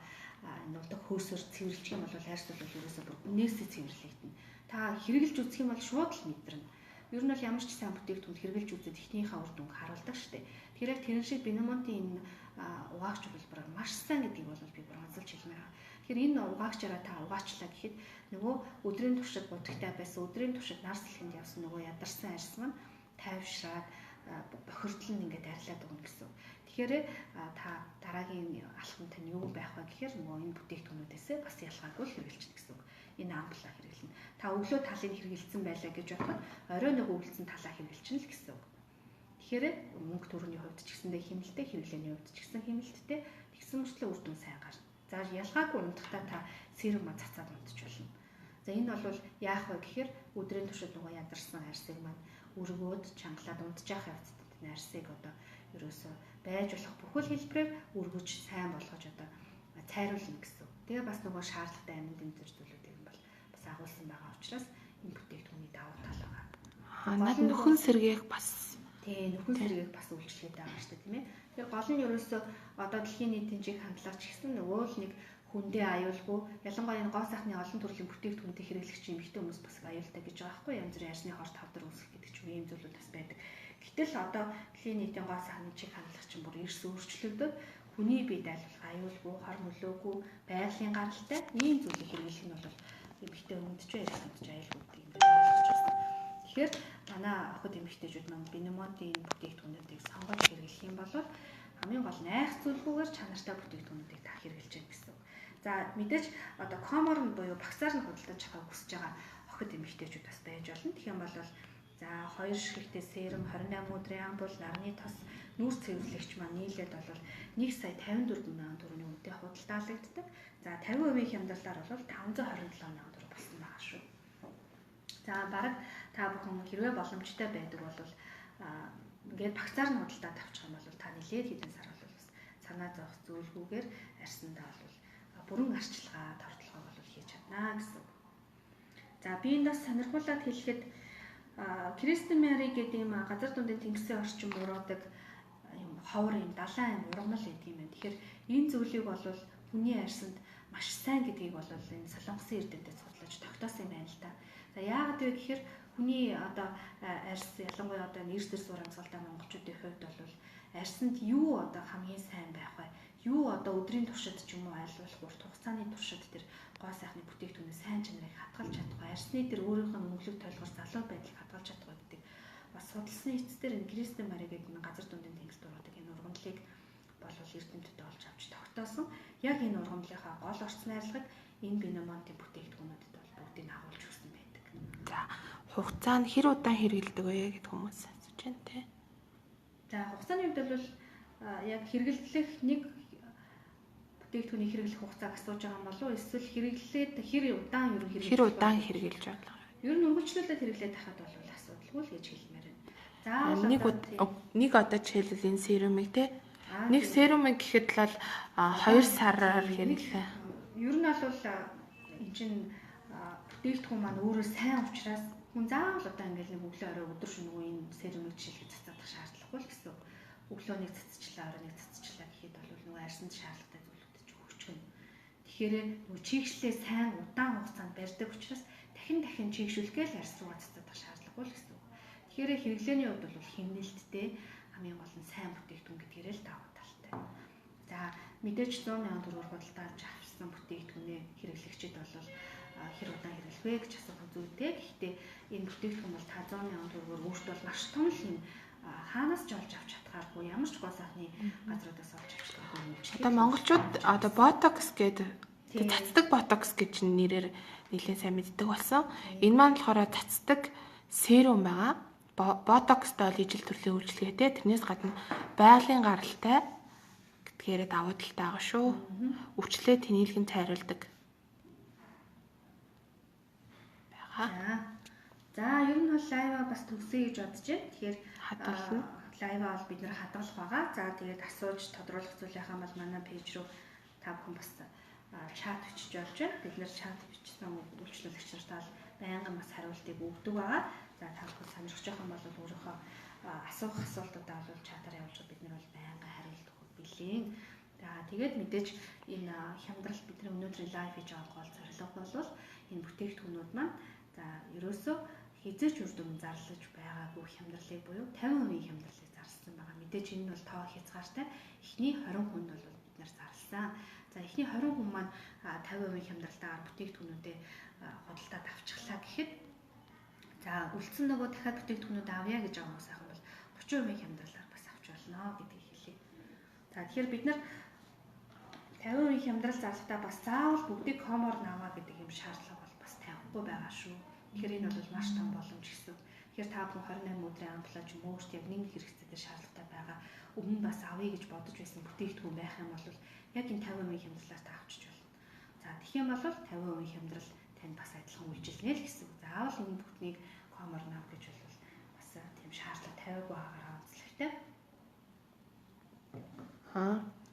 S2: нудаг хөөсөөр цэвэрлэх юм бол хайрс бол ерөөсөө бүр үнээсээ цэвэрлэгдэнэ. Та хэрэглэж үзэх юм бол шууд л мэдэрнэ. Ер нь бол ямар ч сайн бүтээгдэхүүн хэрэглэж үзээд эхнийхээ үр дүнг харуулдаг шүү дээ. Тэгэхээр яг тэрэн шиг Бенемонтын энэ угаагч хэлбэр маш сайн гэдгийг бол би бүр онцолж хэлмээр байна. Тэгэхээр энэ угаагчаараа та угаачлаа гэхэд нөгөө өдрийн туршид будагтай байсан, өдрийн туршид нар сэлхэнд явсан нөгөө ядарсан арьс маань тайвшраад бохирдол нь ингээд арилаад өгнө гэсэн. Тэгэхээр та дараагийн алхам тань юу байх вэ гэхээр нөгөө энэ бүтээгдэхүүнүүдээсээ бас ялгаагүй л хэрэглэчихнэ гэсэн үг. Энэ амплаа хэрэглэнэ. Та өглөө талыг хэрэгэлсэн байлаа гэж бодоход орой нөгөө өвлөсөн талаа хэрэглэчихнэ л гэсэн үг. Тэгэхээр мөнгө төгрөгийн хувьд ч гэсэндээ хэмнэлттэй, хэрэглээний хувьд ч гэсэн хэмнэлттэй, тэгсэн мөртлөө үр дүн сайн гарна. За ялгаагүй унтахтаа та серум цацаад унтчих болно. За энэ бол яах вэ гэхээр өдрийн туршид нөгөө ядарсан арьсыг маань өргөөд чангалаад унтчих явцад арьсыг одоо ерөөсөө байж болох бүхэл хэлбэрээр өргөж сайн болгож одоо цайруулна гэсэн. Тэгээ бас нөгөө шаардлагатай амин дэмжиж зүйлүүдийг нь бол бас агуулсан байгаа учраас энэ бүтээгдэхүүний давуу тал байгаа.
S1: Над нөхөн сэргээх бас
S2: нөхөн сэргээх бас үйлчлээд байгаа шүү дээ, тийм ээ. Тэгэхээр гол нь ерөөсөө одоо дэлхийн нийтийн чиг хандлага ч гэсэн нөгөө л нэг хүндээ аюулгүй, ялангуяа энэ гоо сайхны олон төрлийн бүтээгдэхүүнтэй хэрэглэгч эмэгтэй хүмүүс бас аюултай гэж байгаа байхгүй, янз бүрийн арьсны хор тавдар үүсгэх гэдэг ч юм ийм зүйлүүд бас байдаг. Гэтэл одоо дэлхийн нийтийн гоо сайхны чиг хандлага чинь бүр эрс өөрчлөгдөд хүний бие дайлах аюулгүй, хор мөлөөгүй, байгалийн гаралтай ийм зүйлийг хэрэглэх нь бол эмэгтэй хүмүүст ч арьсанд ч аюулгүй гэдэг юм байна ойлгож байна. Тэгэхээр манай охид эмэгтэйчүүд маань Бенемонтын энэ бүтээгдэхүүнүүдийг сонгож хэрэглэх юм бол хамгийн гол нь айх зүйлгүйгээр чанартай бүтээгдэхүүнүүдийг та хэрэглэж байна гэсэн. За мэдээж одоо комор нь буюу багцаар нь худалдаж авахыг хүсэж байгаа охид эмэгтэйчүүд бас байж болно. Тэгэх юм бол за 2 ширхэгтэй серум, 28 өдрийн ампул, нарны тос, нүүр цэвэрлэгч маань нийлээд бол 1 сая 54 мянган төгрөгийн үнэтэй худалдаалагддаг. За 50% хямдралаар бол 527 мянган төгрөг болсон байгаа шүү. За бараг та бүхэн хэрвээ боломжтой байдаг бол ингээд багцаар нь худалдаад авчих юм бол та нэлээд хэдэн сар бол бас санаа зовох зүйлгүйгээр арьсандаа бол бүрэн арчилгаа, тордлогоо бол хийж чаднаа гэсэн. За би энд бас сонирхуулаад хэлэхэд Кристен Мари гэдэг ийм газар дундын тэнгисийн орчин муруудаг юм ховор юм далайн юм ургамал гэдэг юм байна. Тэгэхээр энэ зүйлийг бол хүний арьсанд маш сайн гэдгийг бол энэ солонгосын эрдэмтэд судлаж тогтоосон юм байна л да. За яагаад вэ гэхээр хүний одоо арьс ялангуяа одоо эрс төр суур амьсгалтай монголчуудын хувьд бол арьсанд юу одоо хамгийн сайн байх вэ? Юу одоо өдрийн туршид ч юм уу аль болох урт хугацааны туршид тэр гоо сайхны бүтээгдэхүүнээ сайн чанарыг хадгалж чадах вэ? Арьсны тэр өөрийнх нь өнгөлөг толгор залуу байдлыг хадгалж чадах вэ гэдэг бас судалсны эцэстээр энэ Кристен Мари гэдэг энэ газар дундын тэнгис дуруудаг энэ ургамлыг бол эрдэмтэд олж авч тогтоосон. Яг энэ ургамлынхаа гол орц найрлагыг энэ Бенемонтын бүтээгдэхүүнүүдэд бол бүгдийг агуулж өгсөн байдаг.
S1: За хугацаа нь хэр удаан хэрэгэлдэг вэ гэдэг хүмүүс асууж байна те.
S2: За хугацааны хувьд бол яг хэрэглэх нэг бүтээгдэхүүнийг хэрэглэх хугацааг асууж байгаа юм болов уу? Эсвэл хэрэглээд хэр удаан ер нь хэрэглэж
S1: хэр удаан хэрэглэж байна?
S2: Ер нь үргэлжлүүлээд хэрэглээд байхад бол асуудалгүй л гэж хэлмээр байна.
S1: Заавал нэг одоо жишээлбэл энэ серумыг те нэг серумыг гэхэд л 2 сараар хэрэглээ.
S2: Ер нь бол энэ чинь бүтээгдэхүүн маань өөрөө сайн учраас хүн заавал одоо ингээл нэг өглөө орой өдөр шөнөгүй энэ серумыг жишээлбэл цацаадах шаардлагагүй л гэсэн. Өглөө нэг цацчлаа, орой нэг цацчлаа гэхэд бол нөгөө арьсанд шаардлагатай зүйлүүд ч өгч гэнэ. Тэгэхээр нөгөө чийгшлээ сайн удаан хугацаанд барьдаг учраас дахин дахин чийгшүүлэхээ л арьс руугаа цацаадах шаардлагагүй л гэсэн. Тэгэхээр хэрэглээний хувьд бол хэмнэлттэй хамгийн гол нь сайн бүтээгдэхүүн гэдгээрээ л давуу талтай. За мэдээж 100 сая төгрөгөөр худалдааж авсан бүтээгдэхүүнээ хэрэглэгчид бол хэр удаан хэрэглэх вэ гэж асуух зүйтэй. Гэхдээ энэ бүтээгдэхүүн бол та 100 сая төгрөгөөр өөртөө бол маш том л юм хаанаас ч олж авч чадхааргүй, ямар ч гоо сайхны газруудаас олж авч чадахгүй юм.
S1: Одоо монголчууд одоо ботокс гэдэг цацдаг ботокс гэж нэрээр нэлээд сайн мэддэг болсон. Энэ маань болохоор цацдаг серум байгаа. Ботокстой бол ижил төрлийн үйлчилгээтэй. Тэрнээс гадна байгалийн гаралтай гэдгээрээ давуу талтай байгаа шүү. Өвчлөө тэнийлгэн цайруулдаг байгаа.
S2: За ер нь бол лайваа бас төгсөе гэж бодож байна. Тэгэхээр
S1: хадгална.
S2: Лайваа бол бид нэр хадгалах байгаа. За тэгээд асууж тодруулах зүйл яхаа бол манай пэйж рүү та бүхэн бас чат бичиж болж байна. Бид нэр чат бичсэн үйлчлүүлэгч нартай бол байнгын бас хариултыг өгдөг байгаа. За та бүхэн сонирхож байгаа юм бол өөрийнхөө асуух асуултуудаа бол чатаар явуулж бид нар бол байнгын хариулт өгөх билээ. За тэгээд мэдээж энэ хямдрал бидний өнөөдрийн лайв хийж байгаа гол зорилго бол энэ бүтээгдэхүүнүүд маань за ерөөсөө хизээч үр дүн зарлаж байгаагүй хямдралыг буюу 50% хямдралыг зарласан байгаа. Мэдээж энэ нь бол тоо хязгаартай. Эхний 20 хүнд бол бид нар зарласан. За эхний 20 хүн маань 50% хямдралтайгаар бүтээгдэхүүнүүдээ худалдаад авчихлаа гэхэд за үлдсэн нөгөө дахиад бүтээгдэхүүнүүд авъя гэж байгаа хүмүүс ахын бол 30% хямдралаар бас авч болно гэдгийг хэлье. За тэгэхээр бид нар 50% хямдрал зарлахдаа бас заавал бүгдийг комор наваа гэдэг юм шаардлага бол бас тавихгүй байгаа шүү. Тэгэхээр энэ бол маш том боломж гэсэн. Тэгэхээр та бүхэн 28 өдрийн амплаа ч юм уу өөрт яг нэг хэрэгцээтэй шаардлагатай байгаа өмнө бас авъя гэж бодож байсан бүтээгдэхүүн байх юм бол яг энэ 50% хямдралаар та авчиж болно. За тэгэх юм бол 50% хямдрал танд бас адилхан үйлчилнэ л гэсэн. Заавал энэ бүхнийг комор нав гэж бол бас тийм шаардлага тавиагүй байгаагаар онцлогтой.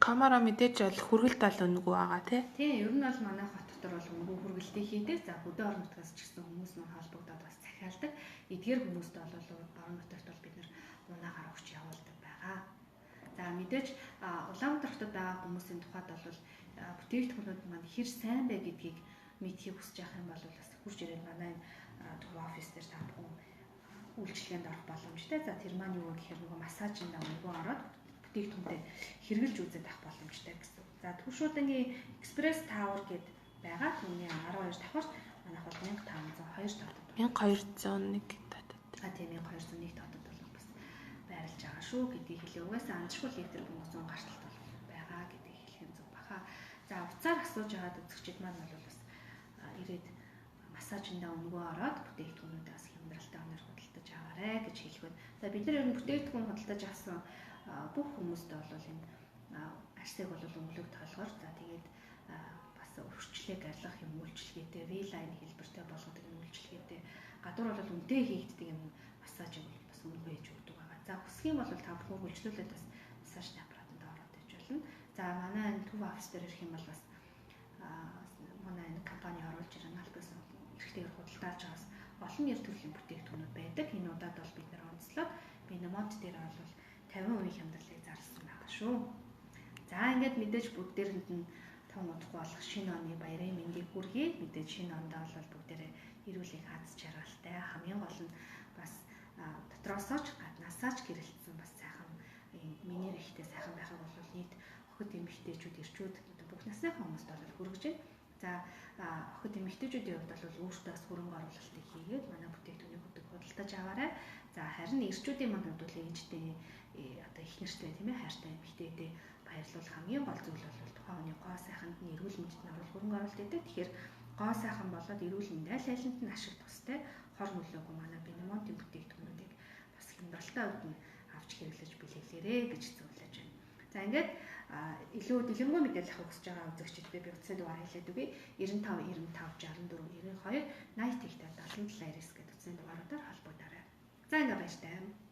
S1: Камера мэдээж бол хүргэлт бол үнэгүй байгаа тий.
S2: Тийм, ер нь бол манай хот дотор бол үнэгүй хүргэлтийг хийдэг. За хөдөө орон нутгаас ч гэсэн хүмүүс нь холбогдоод бас захиалдаг. Эдгээр хүмүүст бол орон нутагт бол бид нэр унаагаар өгч явуулдаг байгаа. За мэдээж Улаанбаатар хотод байгаа хүмүүсийн тухайд бол бүтээгдэхүүнүүд маань хэр сайн бэ гэдгийг мэдхийг хүсэж явах юм бол бас хурж ирээд манай энэ төв офис дээр та бүхэн үйлчилгээнд орох боломжтой. За тэр маань юу гэхээр нөгөө массажинд үнэгүй ороод бүтээгдэхүүнтэй хэрэгжилж үзээд авах боломжтой гэсэн. За Түвшуудангийн Express Tower гээд байгаа. Түүний 12 давхарт манайх бол 1502 дотод.
S1: 1201 дотод.
S2: А тийм 1201 дотод бол бас байрлаж байгаа шүү гэдгийг хэлээ. Угаасаа амжиргүй лектор хүмүүс зүүн гарталт бол байгаа гэдгийг хэлэх юм зөв баха. За утсаар асууж аваад үзэгчид маань бол бас ирээд массажиндаа үнэгүй ороод бүтээгдэхүүнүүдээ бас хямдралтай өнөр худалдаж аваарэ гэж хэлэх байна. За бид нар ер нь бүтээгдэхүүн худалдаж авсан бүх хүмүүстээ бол энэ арсыг бол өнгөлөг толгоор за тэгээд бас өвчлөлийг арилгах юм үйлчилгээтэй V-line хэлбэртэй болгодог юм үйлчилгээтэй гадуур бол үнэтэй хийгддэг юм массажийг бол бас үнэгүй хийж өгдөг байгаа. За хүсэх юм бол та бүхэн үйлчлүүлээд бас массажны аппаратанд ороод иж болно. За манай энэ төв офис дээр ирэх юм бол бас манай энэ компани оруулж ирэн аль биесны эрхтэйгээр худалдаалж байгаас олон нэр төрлийн бүтээгдэхүүнүүд байдаг. Энэ удаад бол бид нэр онцлоод Бенемонт дээр бол 50% хямдралыг зарласан байгаа шүү. За ингээд мэдээж бүгдээрэнд нь тун удахгүй болох шинэ оны баярын мэндийг хүргэе. Мэдээж шинэ ондоо бол бүгдээрээ эрүүл аз жаргалтай, хамгийн гол нь бас дотроосоо ч гаднаасаа ч гэрэлтсэн бас сайхан миний ихтэй сайхан байхыг бол нийт охид эмэгтэйчүүд, эрчүүд бүх насныхаа хүмүүст бол хүргэж байна. За охид эмэгтэйчүүдийн хувьд бол өөртөө бас хөрөнгө оруулалтыг хийгээд манай бүтээгдэхүүнийг худалдаж аваарай. За харин эрчүүдийн маань хувьд бол ээжтэй одоо их нэртэй тийм хайртай эмэгтэйдээ баярлуулах хамгийн гол зүйл бол тухайн хүний гоо сайханд нь эрүүл мэндэд нь оруулах хөрөнгө оруулалт гэдэг. Тэгэхээр гоо сайхан болоод эрүүл мэнд аль алинд нь ашиг тустай хор нөлөөгүй манай Бенемонтын бүтээгдэхүүнүүдийг бас хямдралтай хувьд нь авч хэрэглэж бэлэглээрэй гэж зөвлөж байна. За ингээд илүү дэлгэрэнгүй мэдээлэл авах хүсэж байгаа үзэгчдэд би утасны дугаар хэлээд өгье. 95 95 64 92 80 77 99 гэдэг утасны дугааруудаар холбогдоорой. За ингээд баяртай.